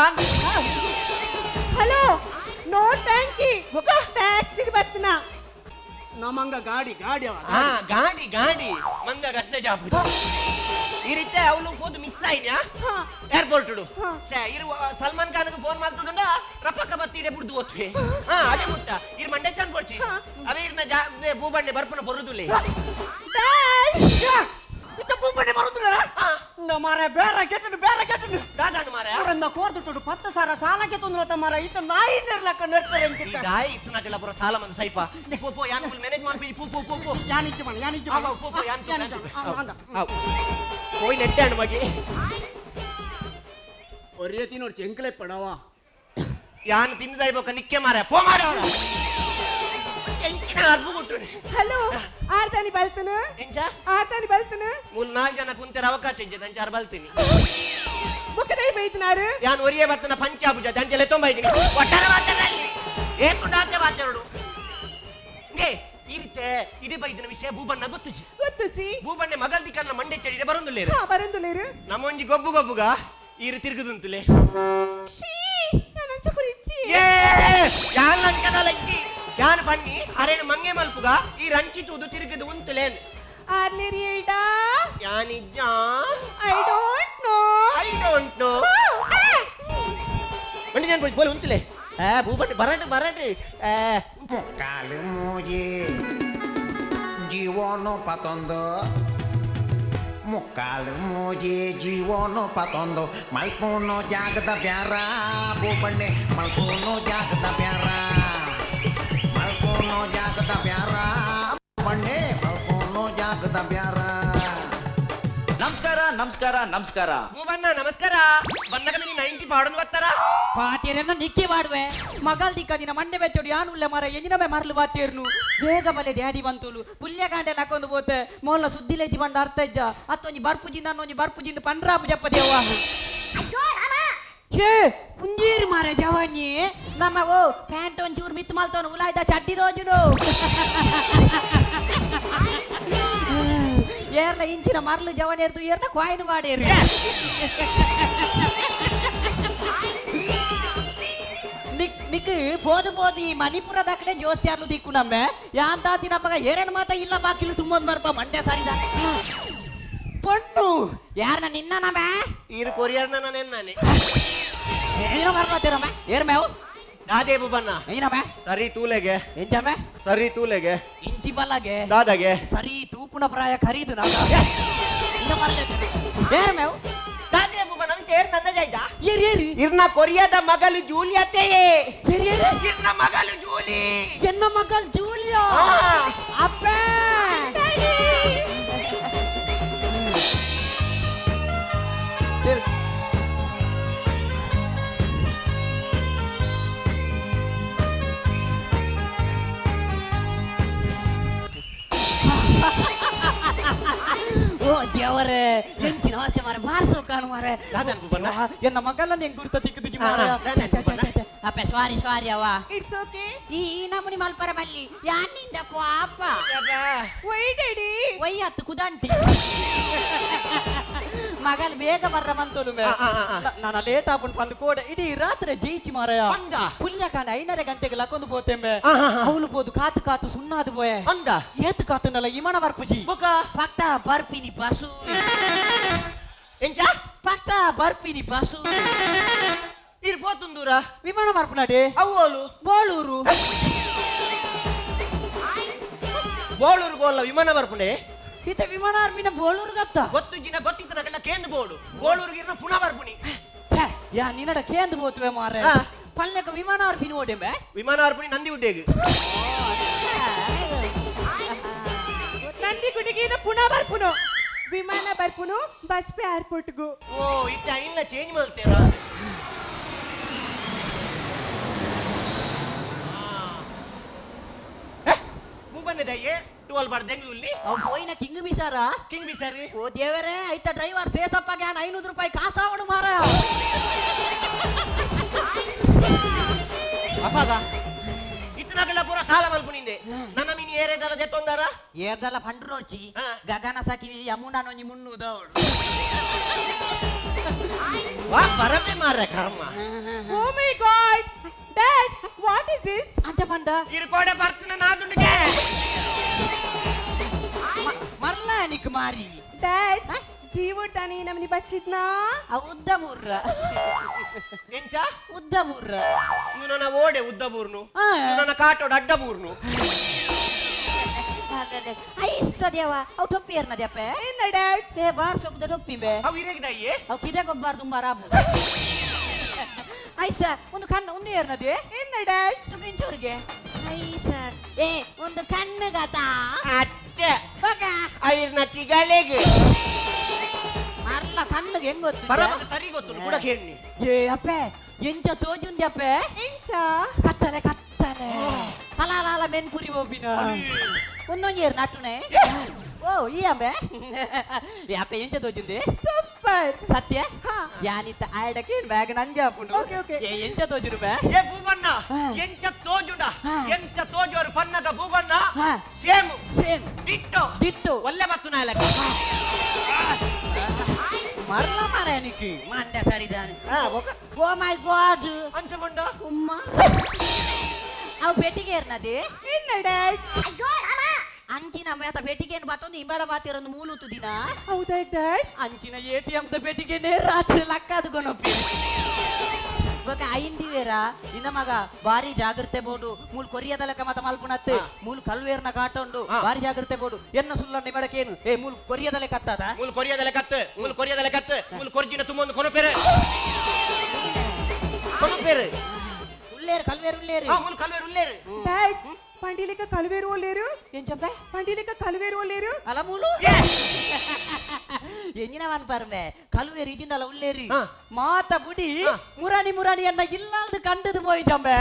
Hello, no ಟ್ಯಾಂಕಿ, ಟ್ಯಾಕ್ಸಿಗೆ ಬತ್ತನ. ನಮಂಗ ಗಾಡಿ ಗಾಡಿ ಅವ. ಹಾ ಗಾಡಿ ಗಾಡಿ ಮಂಗ ಗದ್ದೆ ಜಾಪು. ಈ ರೀತಿ ಅವಳು ಪೋದು ಮಿಸ್ ಆಯ್ನ್ಯಾ ಏರ್ಪೋರ್ಟ್. ಇರು ಸಲ್ಮಾನ್ ಖಾನ್ ಫೋನ್ ಮಾಡ್ತದಂಡ ರಪಕ್ಕ ಬತ್ತೀಡೆ ಬುಡ್ದು ಓದ್ವೆ. ಹಾ ಅದೇ ಮುಟ್ಟ ಇರ್ ಮಂಡೆ ಚಂದ ಕೊಡ್ಚಿ ಅವೇ ಇರ್ನ ಜಾ ಭೂಬಣ್ಣೆ ಬರ್ಪನ ಬರುದುಲೆ. ಇತ್ತ ಭೂಬಣ್ಣೆ ಬರುದುಲ್ಲರ? ಮಾರ ಬೇರೆ ಕೆಟ್ಟನು ಬೇರೆ ಕೆಟ್ಟನು ದಾದಾಣ ಮಾರ. ಅವರನ್ನ ಕೋರ್ದುಟ್ಟುಡು 10,000 ಸಾಲಕ್ಕೆ ತೊಂದ್ರೆ ಮಾರ. ಇತ್ತ ನಾಯಿ ನೆರ್ಲಕ್ಕ ನೆರ್ಪರೆ ಈ ದಾಯಿ ಇತ್ತು ನಗಲ ಬರೋ ಸಾಲ ಮಂದ ಸೈಪ. ಪೋ ಪೋ ಯಾನ್ ಫುಲ್ ಮ್ಯಾನೇಜ್ ಮಾಡ್ಪಿ. ಪೋ ಪೋ ಪೋ ಪೋ ಯಾನ್ ಇಚ್ಚ ಮಾಡ ಯಾನ್ ಇಚ್ಚ ಮಾಡ. ಪೋ ಪೋ ಯಾನ್ ಹೋಯ್ ನೆಟ್ಟಾಣ ಮಗಿ. ಒರಿಯ ತಿನ್ನೋರು ಚೆಂಕಲೆ ಪಡವ. ಯಾನ್ ತಿಂದದಾಯ್ಬೋಕ ನಿಕ್ಕೆ ಮಾರ ಪೋ ಮಾರ ಅವರ ಎಂಚಿನ ಅರ್ಬು ಕೊಟ್ಟು. ಹಲೋ, ಆರ್ತಾನಿ ಬಲ್ತನು? ಎಂಚ ಆರ್ತಾನಿ ಬಲ್ತನು? ಮೂಲ್ 4 ಜನ ಕುಂತರ ಅವಕಾಶ ಇಜ್ಜೆ ದಂಚಾರ್ ಬಲ್ತೀನಿ. ಮುಖದೈ ಬೈತನಾರು? ಯಾನ್ ಒರಿಯೇ ಬತ್ತನ ಪಂಚಾಬುಜ ದಂಚಲೆ ತೊಂಬೈದಿನಿ. ಒಟ್ಟಾರೆ ಮಾತಾಡಲ್ಲಿ ಏನ್ ಆಚೆ ಮಾತಾಡು. ಏ ಈ ರೀತೆ ಇಡೀ ಬೈದಿನ ವಿಷಯ ಭೂಬಣ್ಣ ಗೊತ್ತುಜಿ. ಗೊತ್ತುಜಿ. ಭೂಬಣ್ಣೆ ಮಗಲ್ ದಿಕ್ಕನ್ನ ಮಂಡೆ ಚಳಿದೆ ಬರಂದುಲ್ಲೇರು. ಬರಂದುಲ್ಲೇರು. ನಮ್ಮೊಂಜಿ ಗೊಬ್ಬು ಗೊಬ್ಬುಗ ಈರು ತಿರುಗುದುಂತುಲೆ. ಏ ಯಾನ್ ಲಂಚದ ಲಂಚಿ ಯಾನ್ ಬನ್ನಿ ಅರೇನು ಮಂಗೆ ಮಲ್ಪುಗ ಈ ರಂಚಿ ತೂದು ತಿರುಗಿದು ಉಂತುಲೇನ್. ಆರ್ನೇರಿಯೇಡಾ? ಯಾನಿಜ್ಜ? I don't know. I don't know. ಮಂಡಿ ನಾನು ಬೋಲ್ ಉಂತುಲೆ. ಆ ಭೂಬಣ್ಣ ಬರಡು ಬರಡು. ಮುಕ್ಕಾಲು ಮೂಜಿ ಜೀವನ ಪತೊಂದು ಮುಕ್ಕಾಲು ಮೂಜಿ ಜೀವನ ಪತೊಂದು ಮಲ್ಪೂನು ಜಾಗದ ಬ್ಯಾರ ಭೂಬಣ್ಣೆ ಮಲ್ಪೂನು ಜಾಗದ ಬ್ಯಾರ. ಜಾಗದ ಬ್ಯಾರ ಬಂಡೆ ಮಲ್ಪೋನು ಜಾಗದ ಬ್ಯಾರ. ನಮಸ್ಕಾರ ನಮಸ್ಕಾರ ನಮಸ್ಕಾರ. ಭೂಬಣ್ಣ ನಮಸ್ಕಾರ. ಬನ್ನಗ ಮಿನಿ 90 ಪಾಡೊಂದು ಬರ್ತಾರ. ಪಾತೇರನ್ನ ನಿಕ್ಕಿ ಮಾಡುವೆ ಮಗಲ್ ದಿಕ್ಕ ದಿನ ಮಂಡೆ ಬೆಚ್ಚೋಡು ಯಾನುಲ್ಲ ಮರ ಎಂಜಿನಮೆ ಮರಲು ಬಾತೇರ್ನು ಬೇಗ ಬಲೆ ಡ್ಯಾಡಿ ಬಂತುಲು ಪುಲ್ಯ ಕಾಂಡೆ ಲಕ್ಕೊಂದು ಬೋತೆ ಮೊಲ್ಲ ಸುದ್ದಿ ಲೇಜಿ ಬಂಡ ಅರ್ಥ ಇಜ್ಜ ಅತ್ತೊಂಜಿ ಬರ್ಪುಜಿಂದ ಅನ್ನೊಂಜಿ ಬರ್ಪುಜಿಂದ ಪಂಡ್ರಾಪು ಜಪ್ಪ ದೇವ ಹೇ ಉಂಜೀರು ಮಾರ ಜವಾನಿ ನಮ್ಮ ಓ ಪ್ಯಾಂಟ್ ಒಂಚೂರು ಮಿತ್ ಮಲ್ತೋನು ಉಲಾಯ್ದ ಚಡ್ಡಿ ದೋಜುನು ಏರ್ಲ ಇಂಚಿನ ಮರಲು ಜವನೇರ್ದು ಏರ್ನ ಕಾಯಿನ್ ವಾಡೇರು ನಿಕ್ ನಿಕ್ ಬೋದು ಬೋದು ಈ ಮಣಿಪುರ ದಾಖಲೆ ಜೋಸ್ತಿಯಾರ್ಲು ದಿಕ್ಕು ನಮ್ಮೆ ಯಾಂತ ದಿನಪ್ಪಗ ಏರೇನು ಮಾತ ಇಲ್ಲ ಬಾಕಿಲು ತುಂಬೊಂದು ಬರ್ಪ ಮಂಡ್ಯ ಸಾರಿದ ಪೊಣ್ಣು ಯಾರನ್ನ ನಿನ್ನ ನಮ್ಮೆ ಈರು ಕೊರಿಯರ್ನ ನಾನೇ ಏನ ಮರ್ಲಾತೀರಮ್ಮ ಏರ್ ಮೇವು ದಾದೆ ಬುಬಣ್ಣ ಏನಮ್ಮ ಸರಿ ತೂಲೆಗೆ ಎಂಚಮ್ಮ ಸರಿ ತೂಲೆಗೆ ಇಂಚಿ ಬಲಗೆ ದಾದಾಗೆ ಸರಿ ತೂಪುನ ಪ್ರಾಯ ಖರೀದು ನಾಗ ಏರ್ ಮೇವು ದಾದೆ ಬುಬಣ್ಣ ಏರ್ ನನ್ನ ಜಾಯ್ದ ಏರ್ ಏರು ಇರ್ನ ಕೊರಿಯಾದ ಮಗಲು ಜೂಲಿಯತ್ತೆಯೇ ಏರ್ ಏರು ಇರ್ನ ಮಗಲು ಜೂಲಿ ಎನ್ನ ಮಗಲ್ ಜೂಲಿಯಾ ಅಪ್ಪೇ ಓ ದೇವರೇ ಎಂಚಿನ ಆಸ್ತಿ ಮಾರೆ ಬಾರ್ಸೋ ಕಾಣು ಮಾರೆ ಎನ್ನ ಮಗಲ್ಲ ನಿಂಗೆ ಗುರುತ ತಿಕ್ಕುದಿಜಿ ಮಾರೆ. ಅಪ್ಪೆ ಸಾರಿ ಸಾರಿ ಅವ. It's okay. ಈ ನಮುನಿ ಮಲ್ಪರ ಬಲ್ಲಿ ಯಾನಿಂದ ಕೋಪ. Y daddy? ವೈ ಅತ್ತು ಕುದಂಟಿ ಮಗಲ್ ಬೇಗ ಬರ್ರ ಬಂತೋಲು ಮೇ. ನಾನು ಲೇಟ್ ಆಪುಂಡು ಬಂದು ಕೋಡ ಇಡೀ ರಾತ್ರಿ ಜಯಿಚಿ ಮಾರಾಯ ಪುಲ್ಯ ಕಾಂಡ 5:30 ಗಂಟೆಗೆ ಲಕ್ಕೊಂದು ಪೋತೆಂಬೆ ಅವಳು ಪೋದು ಕಾತು ಕಾತು ಸುಣ್ಣಾದು ಪೋಯೆ ಏತು ಕಾತುನಲ್ಲ ಇಮನ ಬರ್ಪುಜಿ ಪಕ್ತ ಬರ್ಪಿನಿ ಬಸು ಎಂಚ ಪಕ್ತ ಬರ್ಪಿನಿ ಬಸು ಇರ್ ಪೋತುಂದೂರ ವಿಮಾನ ಬರ್ಪುನಾಡೆ ಅವ್ವೋಲು ಬೋಳೂರು ಬೋಳೂರು ಗೋಲ್ಲ ವಿಮಾನ ಬರ್ಪುಂಡೆ ಇತ ವಿಮಾನ ಅರ್ಪಿನ ಬೋಳೂರು ಗತ್ತ ಗೊತ್ತು ಜಿನ ಗೊತ್ತಿತ್ತು ನಗಲ್ಲ ಕೇಂದ್ರ ಬೋಡು ಬೋಳೂರಿಗೆ ಇರ್ನ ಪುನಃ ಬರ್ಪುನಿ. ಛೇ ಯಾ ನಿನ್ನಡ ಕೇಂದ್ರ ಬೋತುವೆ ಮಾರೆ ಪಲ್ಯಕ ವಿಮಾನ ಅರ್ಪಿನ ಓಡೆಂಬೆ ವಿಮಾನ ಅರ್ಪಿನಿ ನಂದಿ ಉಡ್ಡೇಗ್ ನಂದಿ ಗುಡಿಗೆ ಪುನಃ ಬರ್ಪುನು ವಿಮಾನ ಬರ್ಪುನು ಬಜ್ಪೆ ಏರ್ಪೋರ್ಟ್ಗು. ಓ ಇತ್ತ ಇಲ್ಲ ಚೇಂಜ್ ಮಾಡ್ತೇರಾ? ಭೂಬಣ್ಣದಯ್ಯೆ ಟುವಲ್ ಬಾರ್ದೆಂಗ್ ಇಲ್ಲಿ ಅವ್ ಪೋಯಿನ ಕಿಂಗ್ ಬಿಸಾರ ಕಿಂಗ್ ಬಿಸಾರಿ. ಓ ದೇವರೇ ಐತ ಡ್ರೈವರ್ ಸೇಸಪ್ಪ ಗ್ಯಾನ್ 500 ರೂಪಾಯಿ ಕಾಸಾವಡು ಮಾರ. ಅಪ್ಪಾಗ ಇತ್ತನಗಲ್ಲ ಪೂರ ಸಾಲ ಮಲ್ಪುನಿಂದೆ ನನ್ನ ಮಿನಿ ಏರೇದಲ್ಲ ದೆತ್ತೊಂದಾರ ಏರ್ದಲ್ಲ ಪಂಡ್ರೋಚಿ ಗಗನ ಸಖಿ ಯಮುನಾ ನೊಂಜಿ ಮುನ್ನೂದವಳು. ವಾ ಪರಮೆ ಮಾರ ಕರ್ಮ. Oh my God dad, what is this? ಅಂಚ ಪಂಡ ಇರ್ಕೋಡೆ ಬರ್ತಿನ ನಾದುಂಡಿಗೆ ಮರ್ಲ ನಿಕ್ ಮಾರಿ. ಡ್ಯಾಡ್ ಜೀವೋಟಾನಿ ನಮ್ನಿ ಬಚ್ಚಿದ್ನಾ? ಉದ್ದ ಬೂರ್ರ ಎಂಚ ಉದ್ದ ಬೂರ್ರ ಇದು ನನ್ನ ಓಡೆ ಉದ್ದ ಬೂರ್ನು ನನ್ನ ಕಾಟೋಡ ಅಡ್ಡ ಬೂರ್ನು. ಐಸ ದೇವ ಅವು ಟೊಪ್ಪಿ ಏರ್ನದಪ್ಪ ಏನ ಡ್ಯಾಡ್? ಏ ಬಾರ್ ಸೊಕ್ಕದ ಟೊಪ್ಪಿ ಬೇ ಅವು ಇರೇಗಿದಯ್ಯೆ ಅವು ಕಿರೆಗೊಬ್ಬಾರ್ ತುಂಬ ರಾಬು. ಐಸ ಒಂದು ಕಣ್ಣು ಒಂದು ಏರ್ನದೆ ಏನ ಡ್ಯಾಡ್? ತುಗಿಂಚೂರಿಗೆ ಐಸ ಏ ಒಂದು ಕಣ್ಣು ಗತ ಅತ್ತೆ ಐರ್ನ ತಿಗಳೆಗೆ ಮರ್ಲ ಕಣ್ಣುಗೆ ಹೆಂಗ್ ಗೊತ್ತು ಬರಬತ್ತು ಸರಿ ಗೊತ್ತು ಕೂಡ ಕೇಳಿ. ಏ ಅಪ್ಪೆ ಎಂಚ ತೋಜುಂದಿ ಅಪ್ಪೆ ಎಂಚ ಕತ್ತಲೆ ಕತ್ತಲೆ ಅಲ ಅಲ ಅಲ ಮೆನ್ಪುರಿ ಹೋಗಿನ ಒಂದೊಂದು ಏರ್ ನಟುನೆ ಓ ಈ ಅಂಬೆ ಏ ಅಪ್ಪೆ ಎಂಚ ತೋಜುಂದಿ ಸೂಪರ್ ಸತ್ಯ ಯಾನಿತ್ತ ಆಯಡಕ್ಕೆ ಬ್ಯಾಗ್ ನಂಜಾಪುಂಡು ಏ ಎಂಚ ತೋಜುನು ಬೇ. ಏ ಭೂಬಣ್ಣ ಎಂಚ ತೋಜುಂಡ ಎಂಚ ತೋಜೋರು ಪನ್ನಗ ಭೂಬಣ್ಣ ಸೇಮ್ ಸೇಮ್ ದಿಟ್ಟು ದಿಟ್ಟು ಒಲ್ಲೆ ಬತ್ತು ನಾಲಕ ಮರಲ ಮಾರ ನಿಕ್ ಮಂಡೆ ಸರಿದಾನೆ. ಓ ಮೈ ಗಾಡ್ ಅಂಚಗೊಂಡ ಉಮ್ಮ ಅವು ಪೆಟ್ಟಿಗೆ ಏರ್ನದೆ ಏನ ಡ್ಯಾಡ್? ಅಂಚಿನ ಮೇತ ಪೆಟ್ಟಿಗೆಯನ್ನು ಬತ್ತೊಂದು ಇಂಬಾಡ ಬಾತಿರೊಂದು ಮೂಲುತು ದಿನ ಹೌದಾ ಡ್ಯಾಡ್? ಅಂಚಿನ ಎಟಿಎಂ the ಪೆಟ್ಟಿಗೆನೇ ರಾತ್ರಿ ಲಕ್ಕಾದು ಕೊನೊಪ್ಪಿ ಬೊಕ ಐಂದಿವೇರ ಇನ್ನ ಮಗ ಬಾರಿ ಜಾಗ್ರತೆ ಬೋಡು ಮೂಲ್ ಕೊರಿಯದ ಲೆಕ್ಕ ಮತ ಮಲ್ಪುನತ್ತೆ ಮೂಲ್ ಕಲ್ವೇರ್ನ ಕಾಟ ಉಂಡು ಬಾರಿ ಜಾಗ್ರತೆ ಬೋಡು ಎನ್ನ ಸುಲ್ಲಣ್ಣೆ ಮಡಕೇನು ಏ ಮೂಲ್ ಕೊರಿಯದ ಲೆಕ್ಕ ಅತ್ತದ ಮೂಲ್ ಕೊರಿಯದ ಲೆಕ್ಕತ್ತು ಮೂಲ್ ಕೊರಿಯದ ಲೆಕ್ಕತ್ತು ಮೂಲ್ ಕೊರ್ಜಿನ ತುಂಬೊಂದು ಕೊನಪೇರೆ ಕೊನಪೇರೆ ಉಲ್ಲೇರು ಕಲ್ವೇರು ಉಲ್ಲೇರು ಮೂಲ್ ಕಲ್ವೇರು ಉಲ್ಲೇರು. ಡ್ಯಾಡ್ పండిలేక కలువేరు లేరు. ఏం చెప్పే? పండిలేక కలువేరు లేరు. అలా మూలు ಎಂಜಿನವನ್ ಪರ್ಮೆ ಕಲುವೇರು ಇಜಿಂದಲ ಉಳ್ಳೇರಿ ಮಾತ ಬುಡಿ ಮುರಾಣಿ ಮುರಾಣಿ ಅನ್ನ ಇಲ್ಲಾಲ್ದು ಕಂಡದು ಪೋಯಿ ಜಂಬೆ.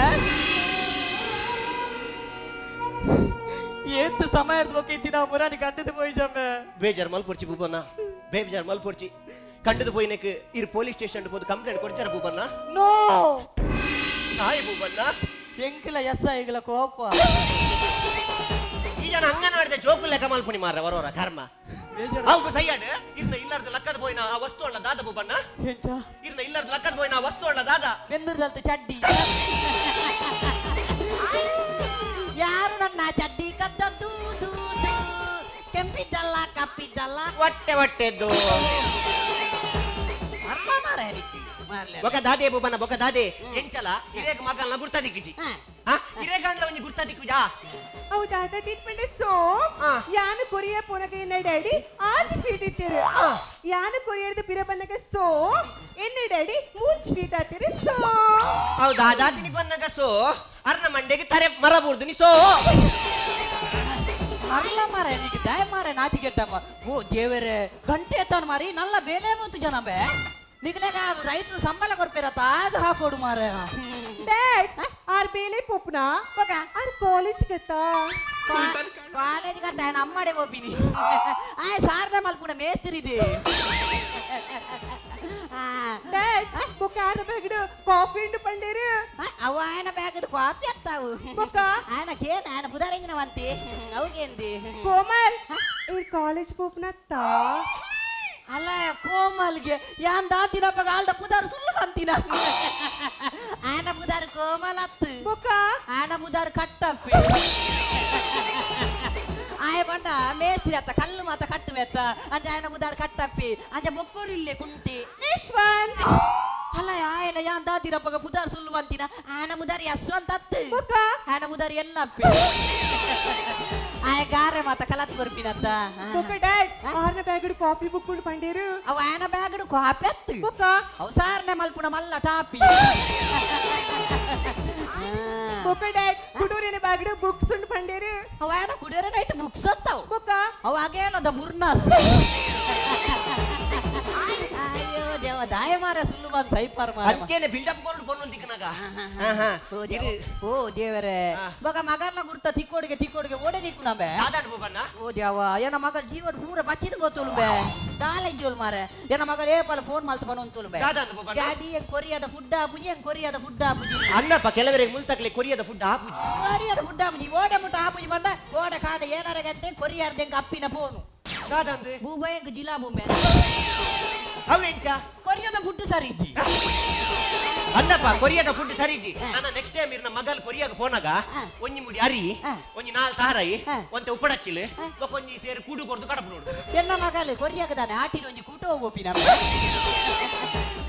ಏತ್ ಸಮಯ ಹೋಗಿತ್ತಿ ನಾ ಮುರಾಣಿ ಕಂಡದು ಪೋಯಿ ಜಂಬೆ. ಬೇಜಾರ್ ಮಲ್ಪೊರ್ಚಿ ಬೂಬಣ್ಣ, ಬೇಜಾರ್ ಮಲ್ಪೊರ್ಚಿ. ಕಂಡದು ಪೋಯಿನಕ್ ಇರು ಪೊಲೀಸ್ ಸ್ಟೇಷನ್ ಪೋದು ಕಂಪ್ಲೇಂಟ್ ಕೊಡ್ಚಾರ ಬೂಬಣ್ಣ? ನೋ. ತಾಯಿ ಬೂಬಣ್ಣ. ಎಂಕಲ ಎಸ್ ಐಗಳ ಕೋಪ. ಈ ಜನ ಅಂಗನವಾಡಿದ ಜೋಕು ಲೆಕ್ಕ ಮಲ್ಪುಣಿ ಮಾರ್ರೆ ವರೋರ ಕರ್ಮ. ಅವು ಸೈಯಾಡ್ ಇರ್ನ ಇಲ್ಲಾರ್ದ ಲಕ್ಕದ ಪೋಯಿನ ಆ ವಸ್ತು ಅಲ್ಲ ದಾದ ಬೂಬಣ್ಣ? ಎಂಚ? ಇರ್ನ ಇಲ್ಲಾರ್ದ ಲಕ್ಕದ ಪೋಯಿನ ಆ ವಸ್ತು ಅಲ್ಲ ದಾದ? ಬೆಂದೂರ್ದಲ್ತ ಚಡ್ಡಿ. ಯಾರು ನನ್ನ ಚಡ್ಡಿ ಕದ್ದದ್ದು? ದೂ ದೂ ಕೆಂಪಿದ್ದಲ್ಲ ಕಪ್ಪಿದ್ದಲ್ಲ ಹೊಟ್ಟೆ ಹೊಟ್ಟೆದ್ದು. ಅಲ್ಲ ಮಾರ್ರೆ ನಿಕ್ಕಿ. ಮಾರ್ಲೆ. ಬೊಕ ದಾದೆ ಬೂಬಣ್ಣ, ಬೊಕ ದಾದೆ ಎಂಚಲ ಇರೇಗ ಮಗಲ್ನ ಗುರ್ತ ದಿಕ್ಕಿಜಿ. ಇರೇಗ ಗಂಡ್ಲ ಒಂಜಿ ಗುರ್ತ ದಿಕ್ಕುಜಾ? ಅವು ದಾದ ಟ್ರೀಟ್ಮೆಂಟ್ ಸೋ ಯಾನು ಕೊರಿಯ ಪೋನಗ ಎನ್ನ ಡ್ಯಾಡಿ ಆಜ್ ಫೀಟ್ ಇತ್ತೀರು. ಯಾನು ಕೊರಿಯರ್ದು ಪಿರ ಬನ್ನಗ ಸೋ ಎನ್ನ ಡ್ಯಾಡಿ ಮೂಜ್ ಫೀಟ್ ಆತೀರಿ ಸೋ. ಅವು ದಾದಾತಿನಿ ಬಂದಾಗ ಸೋ ಅರ್ನ ಮಂಡೆಗೆ ತರೆ ಮರ ಬೂರ್ದು ನೀ ಸೋ. ಅಲ್ಲ ಮಾರೆ ನಿಕ್ಕೆ ದಯ ಮಾರೆ ನಾಚಿಕೆಟ್ಟಪ್ಪ. ಓ ದೇವರೇ ಗಂಟೆ ಎತ್ತಾನ ಮಾರಿ ನಲ್ಲ ಬೇಲೆ ಬಂತು ಜನ ಬೇ. ನಿಗ್ಲೇಗ ರೈತರು ಸಂಬಳ ಕೊರ್ಪೇರ ತಾಗ ಹಾಕೋಡು ಮಾರೆ. ಡ್ಯಾಡ್ ಆರ್ ಬೇಲೆ ಪೊಪ್ನ ಆರ್ ಕಾಲೇಜ್ ಗತ್ತಾ? ಕಾಲೇಜ್ ಗತ್ತ ನಮ್ಮಡೆ ಹೋಪಿನಿ. ಆಯ್ ಸಾರ್ನ ಮಲ್ಪುಣ ಮೇಸ್ತ್ರಿ ಇದೆ. ಡ್ಯಾಡ್ ಬೊಕ ಆರ ಬ್ಯಾಗಡ್ ಕಾಫಿ ಉಂಡು ಪಂಡೇರು. ಅವ ಆಯನ ಬ್ಯಾಗಡ್ ಕಾಫಿ ಅತ್ತಾವು. ಬೊಕ ಆಯನ ಕೇನ ಆಯನ ಬುಧಾರಿಂಜಿನ ವಂತಿ ಅವಕೇಂದಿ? ಕೋಮಲ್ ಇರ್ ಕಾಲೇಜ್ ಪೋಪ್ನ ತಾ? ಅಲ್ಲ ಕೋಮಲ್ಗೆ ಯಾನ್ ದಾತಿನ ಪಗ ಆಲ್ದ ಪುದಾರ್ ಸುಳ್ಳು ಬಂತಿನ. ಆನ ಪುದಾರ್ ಕೋಮಲ್ ಅತ್ತು. ಬೊಕ ಆನ ಪುದಾರ್ ಕಟ್ಟಪ್ಪೆ. ಆಯ ಬಂಡ ಮೇಸ್ತ್ರಿ ಅತ್ತ ಕಲ್ಲು ಮಾತ ಕಟ್ಟುವೆತ್ತ ಅಂಚ ಆಯನ ಪುದಾರ್ ಕಟ್ಟಪ್ಪಿ ಅಂಚ ಬೊಕ್ಕೋರಿಲ್ಲೆ ಕುಂಟಿ. ಯಶ್ವಂತ್. ಅಲ್ಲ ಆಯನ ಯಾನ್ ದಾತಿನ ಪಗ ಪುದಾರ್ ಸುಳ್ಳು ಬಂತಿನ. ಆನ ಪುದಾರ್ ಯಶ್ವಂತ್ ಅತ್ತು. ಬೊಕ ಆನ ಪುದಾರ್ ಎಲ್ಲಪ್ಪಿ. ಆಯ ಗಾರೆ ಮಾತ ಕಲತ್ ಕೊರ್ಪಿನತ್ತ. ಬೊಕ ಡ್ಯಾಡ್ ಆರ್ನ ಬ್ಯಾಗಡ್ ಕಾಫಿ ಬುಕ್ ಉಂಡು ಪಂಡೇರು. ಅವ ಆಯನ ಬ್ಯಾಗಡ್ ಕಾಫಿ ಅತ್ತು. ಬೊಕ ಅವು ಸಾರ್ನೆ ಮಲ್ಪುಣ ಮಲ್ಲ ಟಾಪಿ. ಬೊಕ ಡ್ಯಾಡ್ ಕುಡೂರಿನ ಬ್ಯಾಗಡ್ ಬುಕ್ಸ್ ಉಂಡು ಪಂಡೇರು. ಅವ ಆಯನ ಕುಡಿಯೋರೆ ನೈಟ್ ಬುಕ್ಸ್ ಅತ್ತವು. ಬೊಕ ಅವ ಅಗೇನದ ಬುರ್ನಾಸ್. ಅಯ್ಯೋ ದೇವ ದಾಯ ಮಾರ ಸುಳ್ಳು ಬಂದ್ ಸೈಪಾರ್ ಮಾರ. ಅಂಚೆನೆ ಬಿಲ್ಡಪ್ ಕೊರಡು ಪೊನ್ನುಲ್ ದಿಕ್ಕನಾಗ. ಓ ದೇವರೇ ಬೊಕ ಮಗನ ಗುರ್ತ ತಿಕ್ಕೋಡಿಗೆ ತಿಕ್ಕೋಡಿಗೆ ಓಡೆ ದಿಕ್ಕು ನಬೆ. ದಾದಾಡ್ ಬೂಬಣ್ಣ. ಓ ದೇವ ಏನ ಮಗಲ್ ಜೀವನ ಪೂರ ಬಚ್ಚಿದ ಗೊತ್ತುಲು ಬೆ. ದಾಲ ಜೋಲ್ ಮಾರೆ ಏನ ಮಗಲ್ ಏಪಲ ಫೋನ್ ಮಲ್ತ ಬನೊಂತುಲು ಬೆ. ದಾದಾಂದು ಬೂಬಣ್ಣ? ಡ್ಯಾಡಿ ಏನ್ ಕೊರಿಯಾದ ಫುಡ್ ಆಪುಜಿ, ಏನ್ ಕೊರಿಯಾದ ಫುಡ್ ಆಪುಜಿ. ಅನ್ನಪ್ಪ ಕೆಲವರಿಗೆ ಮುಲ್ತಕ್ಲೆ ಕೊರಿಯಾದ ಫುಡ್ ಆಪುಜಿ. ಕೊರಿಯಾದ ಫುಡ್ ಆಪುಜಿ ಓಡೆ ಮುಟ್ಟ ಆಪುಜಿ ಬಂಡ ಕೋಡೆ ಕಾಡ ಏಳರ ಗಂಟೆ ಕೊರಿಯಾರ್ದೆಂಗ್ ಅಪ್ಪಿನ ಫೋನು. ದಾದಾಂದು? ಬೂಬಯಂಗ್ ಜಿಲಾ ಬೂಮೆ. ಅವೆಂಚ? ಕೊರಿಯಾದ ಫುಡ್ ಸರಿಜಿ. ಅನ್ನಪ್ಪ ಕೊರಿಯಾದ ಫುಡ್ ಸರಿಜಿ. ನನ್ನ ನೆಕ್ಸ್ಟ್ ಟೈಮ್ ಇರ್ನ ಮಗಲ್ ಕೊರಿಯಾಗ ಫೋನಾಗ ಒಂಜಿ ಮುಡಿ ಅರಿ ಒಂಜಿ ನಾಲ್ ತಾರೈ ಒಂತೆ ಉಪ್ಪಡಚ್ಚಿಲ್ ಒಂಜಿ ಸೇರಿ ಕೂಡು ಕೊರ್ದು ಕಡಪು ನೋಡು. ಎನ್ನ ಮಗಲ್ ಕೊರಿಯಾಗ ತಾನೆ ಆಟಿನ ಒಂಜಿ ಕೂಟ ಹೋಗೋಪಿನ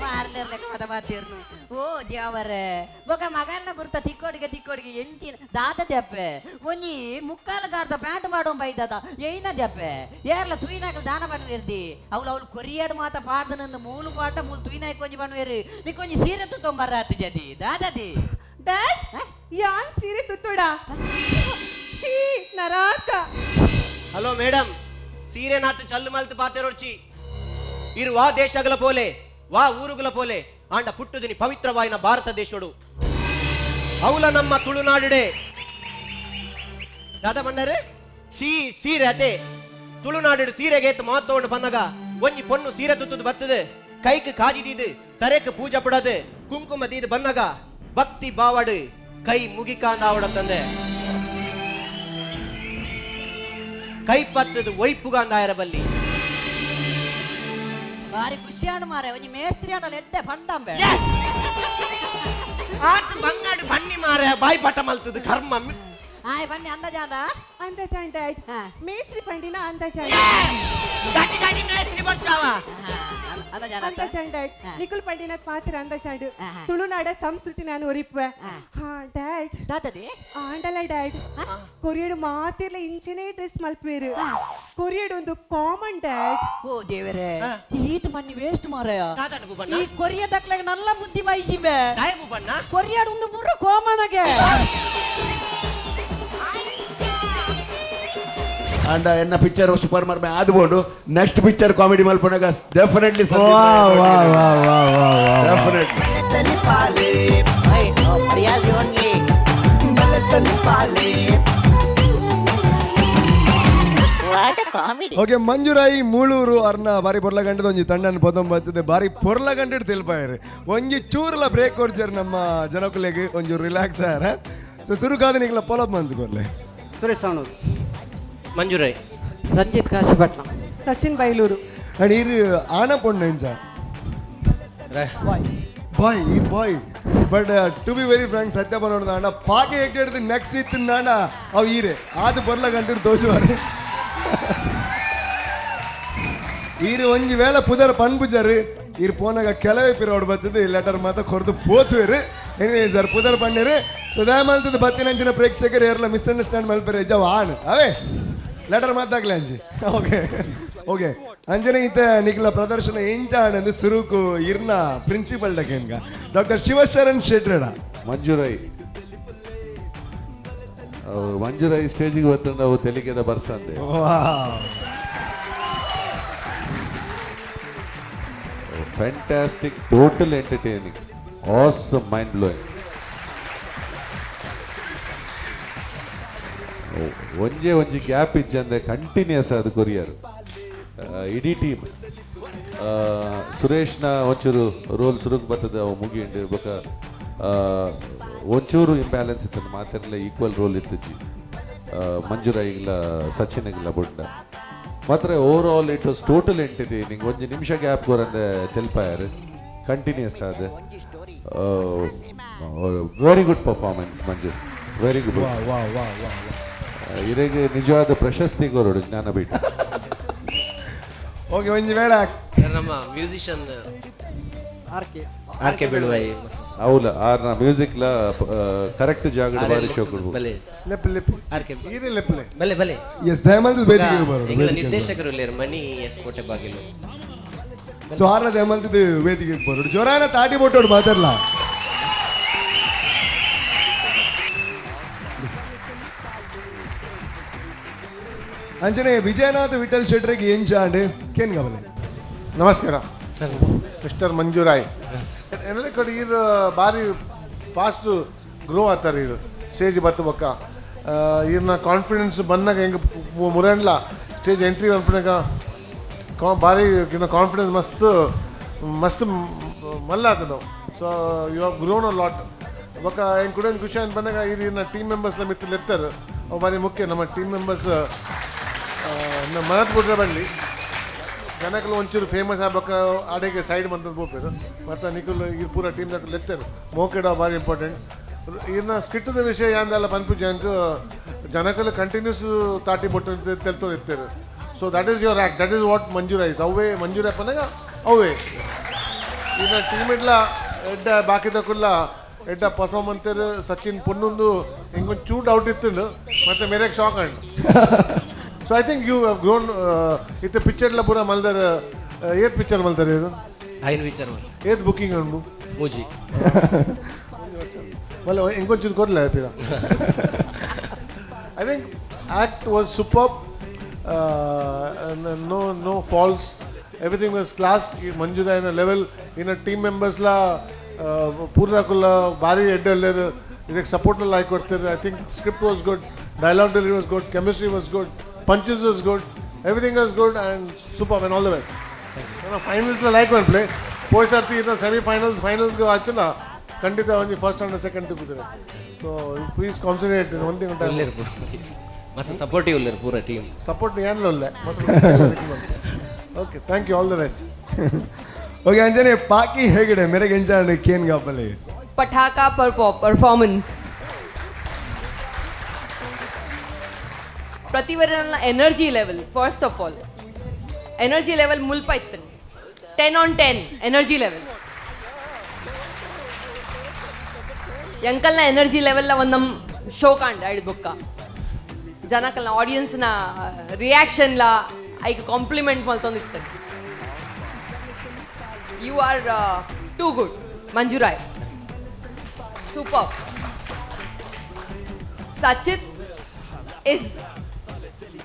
ಮಾರ್ಲೆರ್ಲೆ ಕದ ಮಾತಿರ್ನು. ಓ ದೇವರೇ ಬೊಕ ಮಗಲ್ನ ಗುರ್ತ ತಿಕ್ಕೋಡಿಗೆ ತಿಕ್ಕೋಡಿಗೆ ಎಂಚಿನ ದಾದ ದೆಪ್ಪೆ ಒಂಜಿ ಮುಕ್ಕಾಲು ಗಾರ್ದ ಪ್ಯಾಂಟ್ ಮಾಡೋ ಬೈದದ ಏನ ದೆಪ್ಪೆ ಏರ್ಲ ತುಯಿನಾಕಲ್ ದಾನ பண்ணுವೇರ್ದಿ. ಅವಳು ಅವಳು ಕೊರಿಯಾಡ್ ಮಾತ ಪಾಡ್ದನಂದು ಮೂಲು ಪಾಟ ಮೂಲು ತುಯಿನಾಯ್ಕ ಒಂಜಿ பண்ணுವೇರು. ನಿಕ್ಕೊಂಜಿ ಸೀರೆ ತುತ್ತೊಂಬರ್ರಾತಿ ಜದಿ ದಾದದಿ. ಡ್ಯಾಡ್ ಯಾನ್ ಸೀರೆ ತುತ್ತುಡ ಶೀ ನರಾಕ. ಹಲೋ ಮೇಡಮ್ ಸೀರೆ ನಾತು ಚಲ್ಲು ಮಲ್ತು ಪಾತೆರೊರ್ಚಿ ಇರು ವಾ ದೇಶಗಳ ಪೋಲೆ ವಾ ಊರುಗಳ ಪೋಲೆ ಆಂಡ ಪುಟ್ಟುದಿನಿ ಪವಿತ್ರವಾಯಿನ ಭಾರತ ದೇಶೋಡು ಅವಲ ನಮ್ಮ ತುಳುನಾಡುಡೆ. ದಾದಾ ಬಂಡಾರೆ ಸೀ ಸೀರೆ ಅದೇ ತುಳುನಾಡು ಸೀರೆಗೆ ಮಾತೋಂಡು ಬಂದಾಗ ಒಂಜಿ ಪೊಣ್ಣು ಸೀರೆ ತುತ್ತುದು ಬರ್ತದೆ ಕೈಕ್ ಕಾಜಿ ದೀದು ತರೆಕ್ ಪೂಜೆ ಪಡದು ಕುಂಕುಮ ದೀದು ಬನ್ನಗ ಭಕ್ತಿ ಬಾವಡು ಕೈ ಮುಗಿಕಾಂದಾವಡ ತಂದೆ ಕೈ ಪತ್ತದು ಒಯ್ಪುಗಾಂದಾಯರ ಬಲ್ಲಿ. ಬಾರಿ ಖುಷಿಯಾಣ ಮಾರೆ ಒಂಜಿ ಮೇಸ್ತ್ರಿ ಆಂಡಲ ಎಡ್ಡೆ ಫಂಡಂಬೆ. ಆತ ಬಂಗಾಡು ಬನ್ನಿ ಮಾರೆ ಬಾಯಿ ಪಟ ಮಲ್ತದು ಕರ್ಮ. ಆಯ್ ಬನ್ನಿ ಅಂದಾಜಾಂಡ ಅಂದಾಜಾಂಡ ಡ್ಯಾಡ್ ಮೇಸ್ತ್ರಿ ಪಂಡಿನ ಅಂದಾಜಾಂಡ. ಗಟ್ಟಿ ಗಟ್ಟಿ ಮೇಸ್ತ್ರಿ ಬರ್ತಾವ. ಅಂದಾಜಾಂಡ ಡ್ಯಾಡ್ ನಿಖಿಲ್ ಪಂಡಿನ ಪಾತ್ರ ಅಂದಾಜಾಂಡ್ ತುಳುನಾಡ ಸಂಸ್ಕೃತಿ ನಾನು ಒರಿಪುವೆ. ಹಾ ಡ್ಯಾಡ್ ದಾದದಿ ಆಂಡಲ ಡ್ಯಾಡ್ ಕೊರಿಯಡು ಮಾತಿರ್ಲ ಇಂಚಿನೇ ಡ್ರೆಸ್ ಮಲ್ಪೇರು ಕೊರಿಯಡು ಒಂದು ಕಾಮನ್ ಡ್ಯಾಡ್. ಓ ದೇವರೇ ಈತ ಮನ್ನಿ ವೇಸ್ಟ್ ಮಾರಾಯ. ಈ ಕೊರಿಯ ದಕ್ಲಾಗ ನಲ್ಲ ಬುದ್ಧಿ ಬೈಸಿಬೆ. ಕೊರಿಯಾಡು ಒಂದು ಪೂರ ಕಾಮನ್ ಆಗೆ. ಅಂಡ ಎನ್ನ ಪಿಕ್ಚರ್ ಸೂಪರ್ ಮರ್ಮೆ ಆದ್ಬೋಡು ನೆಕ್ಸ್ಟ್ ಪಿಕ್ಚರ್ ಕಾಮಿಡಿ ಮಲ್ಪನಾಗ definitely. Definitely. Okay, Manjurai Mooluru ಅರ್ನ ಬಾರಿ ಪೊರ್ಲ ಗಂಟದ ಒಂಜಿ ತಂಡನ್ ಪದೊಂಬತ್ತದೆ ಬಾರಿ ಪೊರ್ಲ ಗಂಟೆ ತೆಲ್ಪಾಯರು. ಒಂಜಿ ಚೂರ್ಲ ಬ್ರೇಕ್ ಕೊರ್ಜರ್ ನಮ್ಮ ಜನಕುಲೆಗ್ ಒಂಜಿ ರಿಲ್ಯಾಕ್ಸ್ ಆಯರ. ಸೊ ಸುರುಕಾದ ನಿಗ್ಲ ಪೊಲಪ್ ಮಂತ್ ಕೊರ್ಲೆ. ಸುರೇಶ್ ಸಾಣೂರು. ಮಂಜುರಾಯ್. ರಂಜಿತ್ ಕಾಶಿಪಟ್ನ. ಸಚಿನ್ ಬೈಲೂರು. ಅಂಡ್ ಇರ್ ಆಣ ಪೊಣ್ಣು ಎಂಚ ಬಾಯ್ ಈ boy, but to be very frank ಸತ್ಯ ಬರೋಣ ಅಣ್ಣ ಪಾಕೆ ಎಕ್ಸೆಡ್ ನೆಕ್ಸ್ಟ್ ಇತ್ತು ಅಣ್ಣ ಅವು ಈರೆ ಆದು ಬೊರ್ಲ ಗಂಟೆ ತೋಜುವಾರೆ. ಈರು ಒಂಜಿ ವೇಳೆ ಪುದರ್ ಪನ್ಪುಜರು ಈರ್ ಪೋನಾಗ ಕೆಲವೇ ಪಿರೋಡ್ ಬರ್ತದೆ ಲೆಟರ್ ಮಾತ ಕೊರ್ದು ಪೋತುವೆರು. ಎನಿವೇ ಸರ್ ಪುದರ್ ಪಣ್ಣೇರು. ಸೊ ದಯಮಾಲ್ತದ ಬತ್ತಿನಂಚಿನ ಪ್ರೇಕ್ಷಕರು ಏರ್ಲ ಮಿಸ್ಅಂಡರ್ಸ್ಟ್ಯಾಂಡ್ ಮಲ್ಪೆರೆ ಇಜ್ಜ ಆನ್ ಅವೇ ಲೆಟರ್ ಮಾತಾಗ್ಲೆ ಅಂಜಿ. ಓಕೆ ಓಕೆ, ಅಂಜನೆ ಇತ್ತ ನಿಖಿಲ ಪ್ರದರ್ಶನ ಎಂಚ ಆನಂದ್ ಸುರುಕು ಇರ್ನ ಪ್ರಿನ್ಸಿಪಲ್ ಡಕೇನ್ಗ ಡಾಕ್ಟರ್ ಶಿವಶರಣ್ ಶೆಟ್ರಡ. ಮಂಜುರೈ ಮಂಜುರೈ ಸ್ಟೇಜಿಗೆ ಬರ್ತಂಡ ಅವು ತೆಲಿಗೆದ ಬರ್ಸಂದೆ. Fantastic, total entertaining, awesome, mind blowing. ಒಂಜೆ ಒಂಜಿ ಗ್ಯಾಪ್ ಇಜ್ಜಂದೆ ಕಂಟಿನ್ಯೂಸ್ ಅದು ಕೊರಿಯರ್ ಇಡೀ ಟೀಮ್. ಸುರೇಶ್ನ ಒಂಚೂರು ರೋಲ್ ಸುರುಕ್ ಬರ್ತದೆ ಅವು ಮುಗಿಂಡು ಬೊಕ ಒಂಚೂರು ಇಂಬ್ಯಾಲೆನ್ಸ್ ಇತ್ತು, ಮಾತೆಲ್ಲ ಈಕ್ವಲ್ ರೋಲ್ ಇತ್ತಿಜ್ಜಿ ಮಂಜುರಾಯಿಗ್ಲ ಸಚಿನ್ಗಿಲ್ಲ ಬುಡ್ಡ ಮಾತ್ರ. Overall it was total entertaining. ಒಂಜಿ ನಿಮಿಷ ಗ್ಯಾಪ್ ಕೊರಂದೆ ತೆಲ್ಪಾಯರ್ ಕಂಟಿನ್ಯೂಸ್ ಆದ. Very good performance Manju, very good. ಇರೆಗೆ ನಿಜವಾದ ಪ್ರಶಸ್ತಿ ಕೊರಡು ಜ್ಞಾನಪೀಠ. ಓಕೆ, ಒಂಜಿ ವೇಳೆ ನಮ್ಮ musician R K R K Beluvai. ಹೌದ, ಆರ್ನ ಮ್ಯೂಸಿಕ್ ಲ ಕರೆಕ್ಟ್ ಜಾಗಡ್ ಬಾರಿ ಶೋ ಕೊಡ್ಬೋದು. ಬಲೆ. ಲೆಪ್ ಲೆಪ್. ಆರ್ ಕೆ. ಈರೆ ಲೆಪ್ಲೆ. ಬಲೆ ಬಲೆ. ಎಸ್, ದಯಮಾಲ್ತದ ವೇದಿಕೆಗೆ ಬರೋಡು. ಎಂಗ್ಲ ನಿರ್ದೇಶಕರು ಇಲ್ಲೇರು ಮಣಿ ಎಸ್ ಕೋಟೆ ಬಾಗಿಲು. ಸೊ ಆರ್ನ ದಯಮಾಲ್ತದ ವೇದಿಕೆಗೆ ಬರೋಡು. ಜೋರಾನ ತಾಟಿ ಬೋಟೋಡು ಮಾತಾಡ್ಲಾ. ಅಂಜನೆ ವಿಜಯನಾಥ್ ವಿಠಲ್ ಶೆಟ್ರಿಗೆ ಎಂಚಾಂಡ್ ಕೇನ್ ಗಮನೆ. ನಮಸ್ಕಾರ ಮಿಸ್ಟರ್ ಮಂಜುರಾಯ್. ಎನ್ನಲೆ ಕಡೆ ಈರ್ ಭಾರಿ ಫಾಸ್ಟ್ ಗ್ರೋ ಆತಾರೆ. ಈರ್ ಸ್ಟೇಜ್ ಬತ್ತ ಬೊಕ್ಕ ಈರ್ನ ಕಾನ್ಫಿಡೆನ್ಸ್ ಬಂದಾಗ ಹೆಂಗೆ ಮುರಣ್ಲ ಸ್ಟೇಜ್ ಎಂಟ್ರಿ ಅನ್ಪನಾಗ ಭಾರಿ ಕಾನ್ಫಿಡೆನ್ಸ್ ಮಸ್ತ್ ಮಸ್ತ್ ಮಲ್ಲ ಆತದ. So you have grown a lot. ಬೊಕ್ಕ ಹೆಂಗೆ ಕೂಡ ಖುಷಿ ಅಂತ ಬಂದಾಗ ಈರ್ ಟೀಮ್ ಮೆಂಬರ್ಸ್ನ ಮಿತ್ರ ಲೆತ್ತಾರೆ ಅವು ಭಾರಿ ಮುಖ್ಯ. ನಮ್ಮ ಟೀಮ್ ಮೆಂಬರ್ಸ್ ನಮ್ಮ ಮನತ್ ಬಿಟ್ರೆ ಬರಲಿ ಜನಕಲು ಒಂಚೂರು ಫೇಮಸ್ ಆಗ್ಬೇಕ ಆಡೆಗೆ ಸೈಡ್ ಬಂದದ್ದು ಬೋಪೇರು ಮತ್ತು ನಿಖಿಲ್ ಈ ಪೂರ ಟೀಮ್ ಲೆತ್ತೇರು ಮೋಕೆಡ ಭಾರಿ ಇಂಪಾರ್ಟೆಂಟ್. ಇನ್ನು ಸ್ಕಿಟ್ಟದ ವಿಷಯ ಯಾಂದೆಲ್ಲ ಪನ್ಪು ಜನಕ್ಕೆ ಜನಕಲು ಕಂಟಿನ್ಯೂಸ್ ತಾಟಿ ಬೊಟ್ಟು ತೆಲ್ತೋ ಇರ್ತಾರೆ. So that is your act, that is what ಮಂಜೂರೈಸ್ ಅವೇ ಮಂಜೂರ ಪನಾಗ ಅವೇ ಇನ್ನು ಟೀಮ್ ಇಡ್ಲ ಎಡ್ಡ ಬಾಕಿದಕ್ಕುಲ್ಲ ಎಡ್ಡ ಪರ್ಫಾರ್ಮ್ ಅಂತಾರೆ. ಸಚಿನ್ ಪೊನ್ನೊಂದು ಹಿಂಗೊಂದು ಚೂರು ಡೌಟ್ ಇತ್ತು ಮತ್ತು ಮೇರೆಗೆ shock and so I think you have grown. ಇತ್ತೆ ಪಿಕ್ಚರ್ಲ ಪೂರ ಮಲ್ದರ್ ಏತ್ ಪಿಕ್ಚರ್ ಮಲ್ತಾರೆ ಇದು? ಐನ್ ಪಿಕ್ಚರ್ ಮಲ್ತ. ಏತ್ ಬುಕಿಂಗ್ ಉಂಡು? ಮೂಜಿ. ಮಲ್ಲ ಎಂಕೊಂಚೂರು ಕೊಡ್ಲ ಪಿರ. I think act was super, no no false, everything was class. ಮಂಜುರಾಯನ level ಇನ್ನು ಟೀಮ್ ಮೆಂಬರ್ಸ್ಲ ಪೂರ್ಣಕುಲ್ಲ ಭಾರಿ ಎಡ್ಡೆ ಇದಕ್ಕೆ ಸಪೋರ್ಟ್ ಎಲ್ಲ ಹಾಕಿ ಕೊಡ್ತಾರೆ. I think script was good, dialogue delivery was good, chemistry was good, punches was good, everything was good and super and all the best. Finals like one play ಪೋಯ್ ಸರ್ತಿ ಇನ್ನು semifinals finals ಆಯ್ತಲ್ಲ ಖಂಡಿತ ಒಂದು first ಅಂಡ್ second ತಿಕ್ಕುತ್ತದೆ. ಸೊ please concentrate ಒಂದು ತಿಂಗಳು. ಉಲ್ಲೇರು ಮಸ್ತ್ supportive ಉಲ್ಲೇರು ಪೂರ ಟೀಮ್. ಸಪೋರ್ಟ್ ಏನಿಲ್ಲ ಉಲ್ಲೆ. Okay, thank you, all the best. Okay, ಅಂಜನೆ ಪಾಕಿ ಹೇಗಡೆ ಮೇರೆಗೆ ಎಂಚಾಂಡ್ ಕೇನ್ ಗಾಪಲೆ. ಪಟಾಕಾ performance ಪ್ರತಿವರನ energy level, first of all energy level ಮುಲ್ಪ ಇತ್ತು 10 on 10 energy level. ಎಂಕಲ್ನ ಎನರ್ಜಿ ಲೆವೆಲ್ ಒಂದು ನಮ್ಮ ಶೋ ಕಾಂಡ ಐಡ್ ಬೊಕ್ಕ ಜನಕಲ್ನ ಆಡಿಯನ್ಸ್ನ ರಿಯಾಕ್ಷನ್ಲ ಐಕ್ compliment ಮಲ್ತೊಂದಿತ್ತು. You are too good Manjurai, super. Sachit is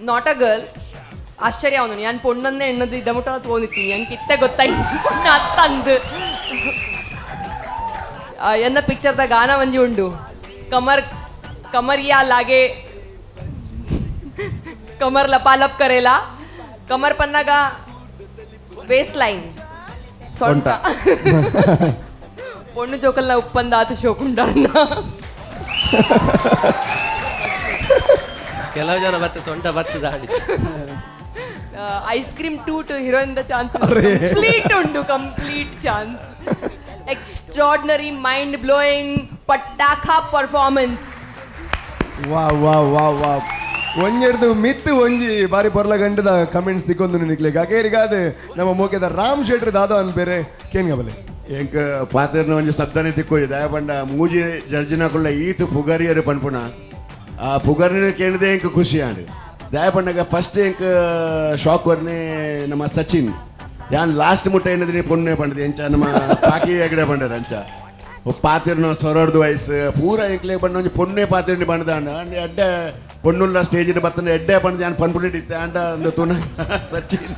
Not a girl. ಆಶ್ಚರ್ಯ ಅವನು, ಯಾನ್ ಪೊಣ್ಣನ್ನೇ ಎಣ್ಣದು ಇದ್ದ ಮುಟ್ಟ ತೋನಿತ್ತೀನಿ, ಎಂಕ್ ಇತ್ತೆ ಗೊತ್ತಾಯ್ತು ಪೊಣ್ಣು ಅತ್ತಂದು. ಎನ್ನ ಪಿಕ್ಚರ್ದ ಗಾನ ಒಂಜಿ ಉಂಡು, ಕಮರ್ ಕಮರಿಯಾ ಲಾಗೆ ಕಮರ್ ಲಪಾಲಪ್ ಕರೇಲಾ, ಕಮರ್ ಪನ್ನಾಗ ವೇಸ್ಟ್ ಲೈನ್ ಸೊಂಟ ಪೊಣ್ಣು ಜೋಕಲ್ನ ಉಪ್ಪಂದ ಆತ ಶೋಕುಂಡಾರ್ನ. ಕೆಲವು ಜನ ಬತ್ತ ಸೊಂಟ ಬತ್ತದ. ಐಸ್ ಕ್ರೀಮ್ ಟೂಟ್ ಹೀರೋಯಿನ್ the chance complete ಉಂಡು, complete chance. Extraordinary, mind blowing ಪಟಾಖಾ performance. ವಾ ವಾ ವಾ ವಾ. ಒಂಜೆಡ್ದು ಮಿತ್ತು ಒಂಜಿ ಬಾರಿ ಪೊರ್ಲ ಗಂಟದ ಕಮೆಂಟ್ಸ್ ತಿಕ್ಕೊಂದು ನಿಕ್ಲೆಗ್. ಅಕೇರಿಗಾದ ನಮ್ಮ ಮೋಕೆದ ರಾಮ್ ಶೆಟ್ರ್ ದಾದ ಅನ್ಬೇರೆ ಕೇನ್ಗಬಲೆ. ಎಂಕ್ ಪಾತೆರ್ನ ಒಂಜಿ ಶಬ್ದನೆ ತಿಕ್ಕೋಜಿ, ದಯ ಪಂಡ ಮೂಜಿ ಜಡ್ಜಿನಕುಲ್ಲ ಈತ್ ಪುಗರಿಯರು ಪನ್ಪುನ ಆ ಪುಗರಿನ ಕೇಳಿದೆ ಎಂಕ್ ಖುಷಿ ಆಂಡ್. ದಯ ಪಂಡಗ ಫಸ್ಟ್ ಎಂಕ್ ಶಾಕ್ ವರ್ನೆ ನಮ್ಮ ಸಚಿನ್, ಯಾನ್ ಲಾಸ್ಟ್ ಮುಟ್ಟ ಏನದ್ರಿ ಪೊಣ್ಣೆ ಪಂಡದು ಎಂಚ ನಮ್ಮ ಪಾಕಿ ಎಗಡೆ ಪಂಡದ ಅಂಚ ಪಾತಿರ್ನ ಸೊರರ್ದು ವಯಸ್ಸು ಪೂರ ಎಂಕ್ಲೆ ಪಂಡ ಒಂಜಿ ಪೊಣ್ಣೆ ಪಾತಿರ್ನಿ ಪಂಡದ ಅಂಡ್ ಎಡ್ಡೆ ಪೊಣ್ಣುಲ್ಲ ಸ್ಟೇಜಿನ ಬತ್ತನ ಎಡ್ಡೆ ಪಂಡದ ಯಾನ್ ಪನ್ಪುಡಿತ್ತೆ ಅಂಡ ಅಂದು ತೂನ Sachin.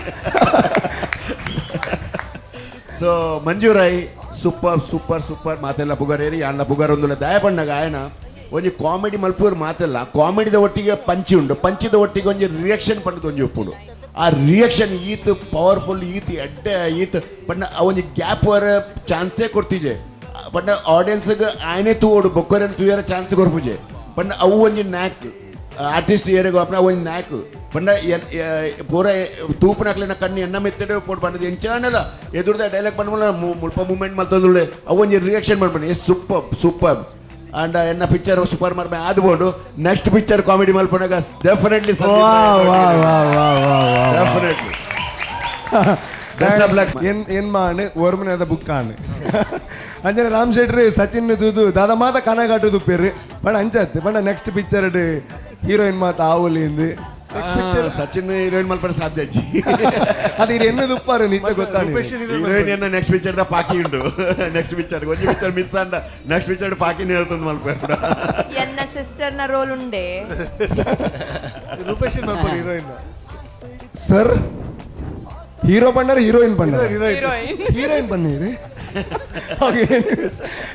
So Manju Rai super super super ಮಾತೆಲ್ಲ ಪುಗರೇರಿ ಯಾನ್ಲ ಪುಗರೊಂದುಲ್ಲ. ದಯ ಪಂಡಗ ಆಯನ ಒಂಜಿ ಕಾಮಿಡಿ ಮಲ್ಪೂರು ಮಾತೆಲ್ಲ ಕಾಮಿಡಿದ ಒಟ್ಟಿಗೆ ಪಂಚಿ ಉಂಡು, ಪಂಚಿದ ಒಟ್ಟಿಗೆ ಒಂಜಿ ರಿಯಾಕ್ಷನ್ ಪಂಡದ ಒಂಜಿ ಉಪ್ಪುಂಡು. ಆ ರಿಯಾಕ್ಷನ್ ಈತ್ ಪವರ್ಫುಲ್, ಈತ್ ಎಡ್ಡೆ ಈತ್ ಪಂಡ ಆ ಒಂಜಿ ಗ್ಯಾಪ್ ವರ ಚಾನ್ಸೇ ಕೊಡ್ತಿಜೆ. ಪಂಡ ಆಡಿಯನ್ಸ್ಗೆ ಆಯನೇ ತೂವೋಡು ಬೊಕ್ಕರೆನ್ ತೂಯರ ಚಾನ್ಸ್ ಕೊರ್ಪುಜೆ. ಪಂಡ ಅವು ಒಂಜಿ ನ್ಯಾಕ್ ಆರ್ಟಿಸ್ಟ್ ಏರಿಗು ಅಪ್ನ ಒಂಜಿ ನ್ಯಾಕ್ ಪಂಡ ಪೂರ ತೂಪುನಕ್ಲೆನ ಕಣ್ಣು ಎನ್ನ ಮೆತ್ತಡೆ ಪೋಡು ಪಂಡದ ಎಂಚಾಣದ ಎದುರ್ದ ಡೈಲಾಗ್ ಪಂಡ ಮುಲ್ಪ ಮೂವ್ಮೆಂಟ್ ಮಲ್ತೊಂದುಳ್ಳೆ ಅವು ಒಂಜಿ ರಿಯಾಕ್ಷನ್ ಮಾಡ್ಬಂಡು ಎಸ್ ಸೂಪರ್ ಸೂಪರ್. ಅಂಡ್ ಎನ್ನ ಪಿಕ್ಚರ್ ಸೂಪರ್ ಮರ್ಮೆ ಆದ್ಬೋಡು ನೆಕ್ಸ್ಟ್ ಪಿಕ್ಚರ್ ಕಾಮಿಡಿ ಮಲ್ಪನಾಗ ಡೆಫಿನೆಟ್ಲಿ ಡೆಫಿನೆಟ್ಲಿ ಎನ್ಮಾನು ಒರ್ಮನೆದ ಬುಕ್ಕಾನು ಅಂಚನೆ ರಾಮ್ ಶೆಟ್ರ್ ಸಚಿನ್ ತೂದು ದಾದ ಮಾತ ಕನಗಾಟು ತುಪ್ಪೇರು ಪಂಡ ಅಂಚತ್ ಪಂಡ ನೆಕ್ಸ್ಟ್ ಪಿಕ್ಚರ್ ಹೀರೋಯಿನ್ ಮಾತ ಆವೊಲಿ. ಸಚಿನ್ ಹೀರೋಯಿನ್ ಮಲ್ಪಡ ಸಾಧ್ಯ ಅಜ್ಜಿ. ಅದು ಇದು ಎನ್ನು ತುಪ್ಪಾರು ನಿತ್ಯ ಗೊತ್ತಾನೆ ಹೀರೋಯಿನ್ ಎನ್ನ ನೆಕ್ಸ್ಟ್ ಪಿಕ್ಚರ್ the ಪಾಕಿ ಉಂಡು. ನೆಕ್ಸ್ಟ್ ಪಿಕ್ಚರ್ ಒಂಜಿ ಪಿಕ್ಚರ್ ಮಿಸ್ ಅಂಡ ನೆಕ್ಸ್ಟ್ ಪಿಕ್ಚರ್ ಪಾಕಿ ಹೇಳ್ತಂದು ಮಲ್ಪ. ಎನ್ನ ಸಿಸ್ಟರ್ನ ರೋಲ್ ಉಂಡೆ. ರೂಪೇಶ್ ಹೀರೋಯಿನ್ ಸರ್, ಹೀರೋ ಪಂಡಾರ ಹೀರೋಯಿನ್ ಪಂಡಾರ ಹೀರೋಯಿನ್ ಹೀರೋಯಿನ್ ಪನ್ನೀರು. ಓಕೆ,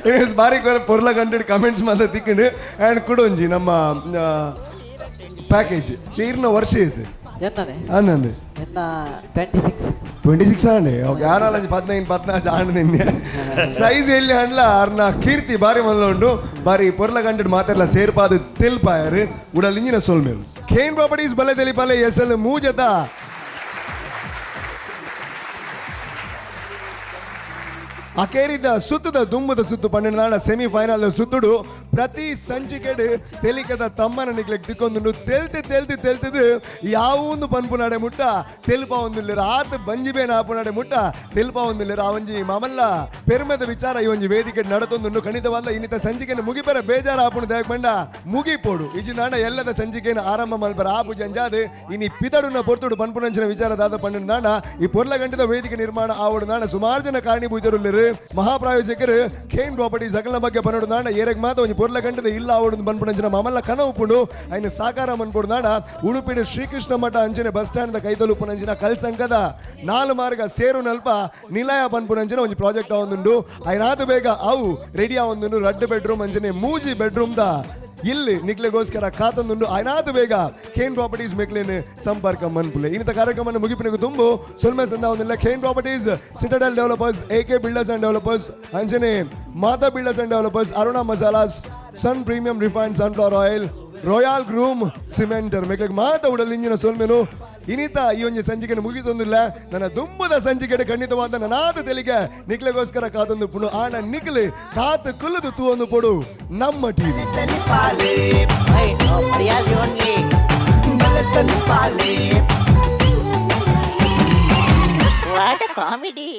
ಎನಿವೇಸ್ ಬಾರಿ ಪೊರ್ಲ ಕಂಟೆಡ್ ಕಮೆಂಟ್ಸ್ ಮಾತ್ರ ತಿಕ್ಕಂಡು. ಆ್ಯಂಡ್ ಕುಡೊಂಜಿ ನಮ್ಮ ಪ್ಯಾಕೇಜ್ ಚೀರ್ನ ವರ್ಷ ಇದು ಎಂತನೆ ಅಂದಂದು ಎನ್ನ 26. 26 ಆಂಡೆ. ಓಕೆ, ಆನಾಲಂಜಿ 15 14 ಆಂಡ್ ನಿನ್ನೆ ಸೈಜ್ ಎಲ್ಲಿ ಅಂಡ್ಲ ಅರ್ನ ಕೀರ್ತಿ ಬಾರಿ ಮಲ್ಲ ಉಂಡು. ಬಾರಿ ಪೊರ್ಲ ಕಂಟೆಡ್ ಮಾತೆರ್ಲ ಸೇರ್ಪಾದ ತೆಲ್ಪಾಯರು ಉಡಲ್ ಇಂಜಿನ ಸೊಲ್ಮೇಲು. ಖೇನ್ ಪ್ರಾಪರ್ಟೀಸ್ ಬಲೆ ತೆಲಿಪಾಲೆ ಎಸ್ ಎಲ್ ಮೂಜತ ಅಕೇರಿದ ಸುತ್ತದ ದುಂಬುದ ಸುತ್ತು 12 ನಾಡ ಸೆಮಿಫೈನಲ್ ಸುತ್ತುಡು ಪ್ರತಿ ಸಂಚಿಕೆಡ್ ತೆಲಿಕದ ತಮ್ಮನ ನಿಕ್ಲೆಗ್ ತಿಕ್ಕೊಂದುಂಡು. ತೆಲ್ತಿ ತೆಲ್ತಿ ತೆಲ್ತಿದ್ ಯಾವೊಂದು ಪನ್ಪುನಾಡೆ ಮುಟ್ಟ ತೆಲ್ಪ ಒಂದುಲ್ಲೆರ್, ಆತ್ ಬಂಜಿಬೇನ ಆಪುನಾಡೆ ಮುಟ್ಟ ತೆಲ್ಪ ಒಂದುಲ್ಲೆರ್. ಆ ಒಂಜಿ ಮಾಮಲ್ಲ ಪೆರ್ಮೆದ ವಿಚಾರ ಈ ಒಂಜಿ ವೇದಿಕೆ ನಡತೊಂದುಂಡು. ಖಂಡಿತವಾದ ಇನ್ನಿತ ಸಂಚಿಕೆನ ಮುಗಿಪರ ಬೇಜಾರ ಆಪುಣು ದಯಕ್ ಬಂಡ ಮುಗಿಪೋಡು ಇಜಿ ನಾಡ ಎಲ್ಲದ ಸಂಚಿಕೆನ ಆರಂಭ ಮಲ್ಪರ ಆಪು ಜಂಜಾದ್ ಇನಿ ಪಿದಡುನ ಪೊರ್ತುಡು ಪನ್ಪುನಂಚಿನ ವಿಚಾರ ದಾದ 12 ನಾಡ ಈ ಪೊರ್ಲ ಗಂಟದ ವೇದಿಕೆ ನಿರ್ಮಾಣ ಆವಡು ನಾಡ ಸುಮಾರು ಜನ ಕಾರಣೀಭೂತರುಲ್ಲೆರ್. ಮಹಾಪ್ರಾಯೋಜಕರು ಖೇನ್ ಪ್ರಾಪರ್ಟೀಸ್ ಅಗಲ ಬಗ್ಗೆ ಬನ್ನಡು ನಾಡ ಏರಗ್ ಮಾತ ಒಂಜಿ ಪೊರ್ಲ ಗಂಟದ ಇಲ್ಲ ಆವಡು ಬನ್ಪುನಂಚಿನ ಮಾಮಲ್ಲ ಕನವು ಉಪ್ಪುಂಡು. ಐನ ಸಾಕಾರ ಮನ್ಪುಡು ನಾಡ ಉಡುಪಿಡು ಶ್ರೀಕೃಷ್ಣ ಮಠ ಅಂಚನೆ ಬಸ್ ಸ್ಟ್ಯಾಂಡ್ ದ ಕೈತಲುಪ್ಪುನಂಚಿನ ಕಲ್ಸಂಕದ 4 ಮಾರ್ಗ ಸೇರು ನಲ್ಪ ನಿಲಯ ಪನ್ಪುನಂಚಿನ ಒಂಜಿ ಪ್ರಾಜೆಕ್ಟ್ ಆವೊಂದುಂಡು. ಐನಾತು ಬೇಗ ಅವು ರೆಡಿ ಆವೊಂದುಂಡು. 2 ಬೆಡ್ರೂಮ್ ಅಂಚನೆ 3 ಬೆಡ್ರೂಮ್ the ಇಲ್ಲಿ ನಿಕ್ಲೆಗೋಸ್ಕರ ಕಾತೊಂದುಂಡು. ಐನಾತು ಬೇಗ ಖೇನ್ ಪ್ರಾಪರ್ಟೀಸ್ ಮೆಕ್ಲೇನ್ ಸಂಪರ್ಕ ಮನ್ಪುಲೆ. ಇನ್ನಿತ ಕಾರ್ಯಕ್ರಮ ಮುಗಿಪಿನಗು ತುಂಬು ಸೊಲ್ಮೆ ಸಂದಾವೊಂದಿಲ್ಲ. Kane properties, citadel developers, A K builders and developers ಅಂಚನೆ Mata builders and developers, Aruna masalas, sun premium refined sunflower oil, royal groom cementer ಮೆಕ್ಲೆಗ್ ಮಾತ ಉಡಲ್ ಇಂಜಿನ ಸೊಲ್ಮೆನು. ಇನ್ನಿತ ಈ ಒಂಜಿ ಸಂಚಿಕೆನ ಮುಗಿತೊಂದಿಲ್ಲ. ನನ್ನ ದುಂಬದ ಸಂಚಿಕೆಡೆ ಖಂಡಿತವಾದ ನನಾದ ತೆಲಿಗೆ ನಿಕ್ಲೆಗೋಸ್ಕರ ಕಾತೊಂದು ಪುಣು ಆಣ ನಿಕ್ಲೆ ಕಾತು ಕುಲ್ಲದು ತೂವೊಂದು ಪೊಡು ನಮ್ಮ ಟಿವಿ. What a comedy.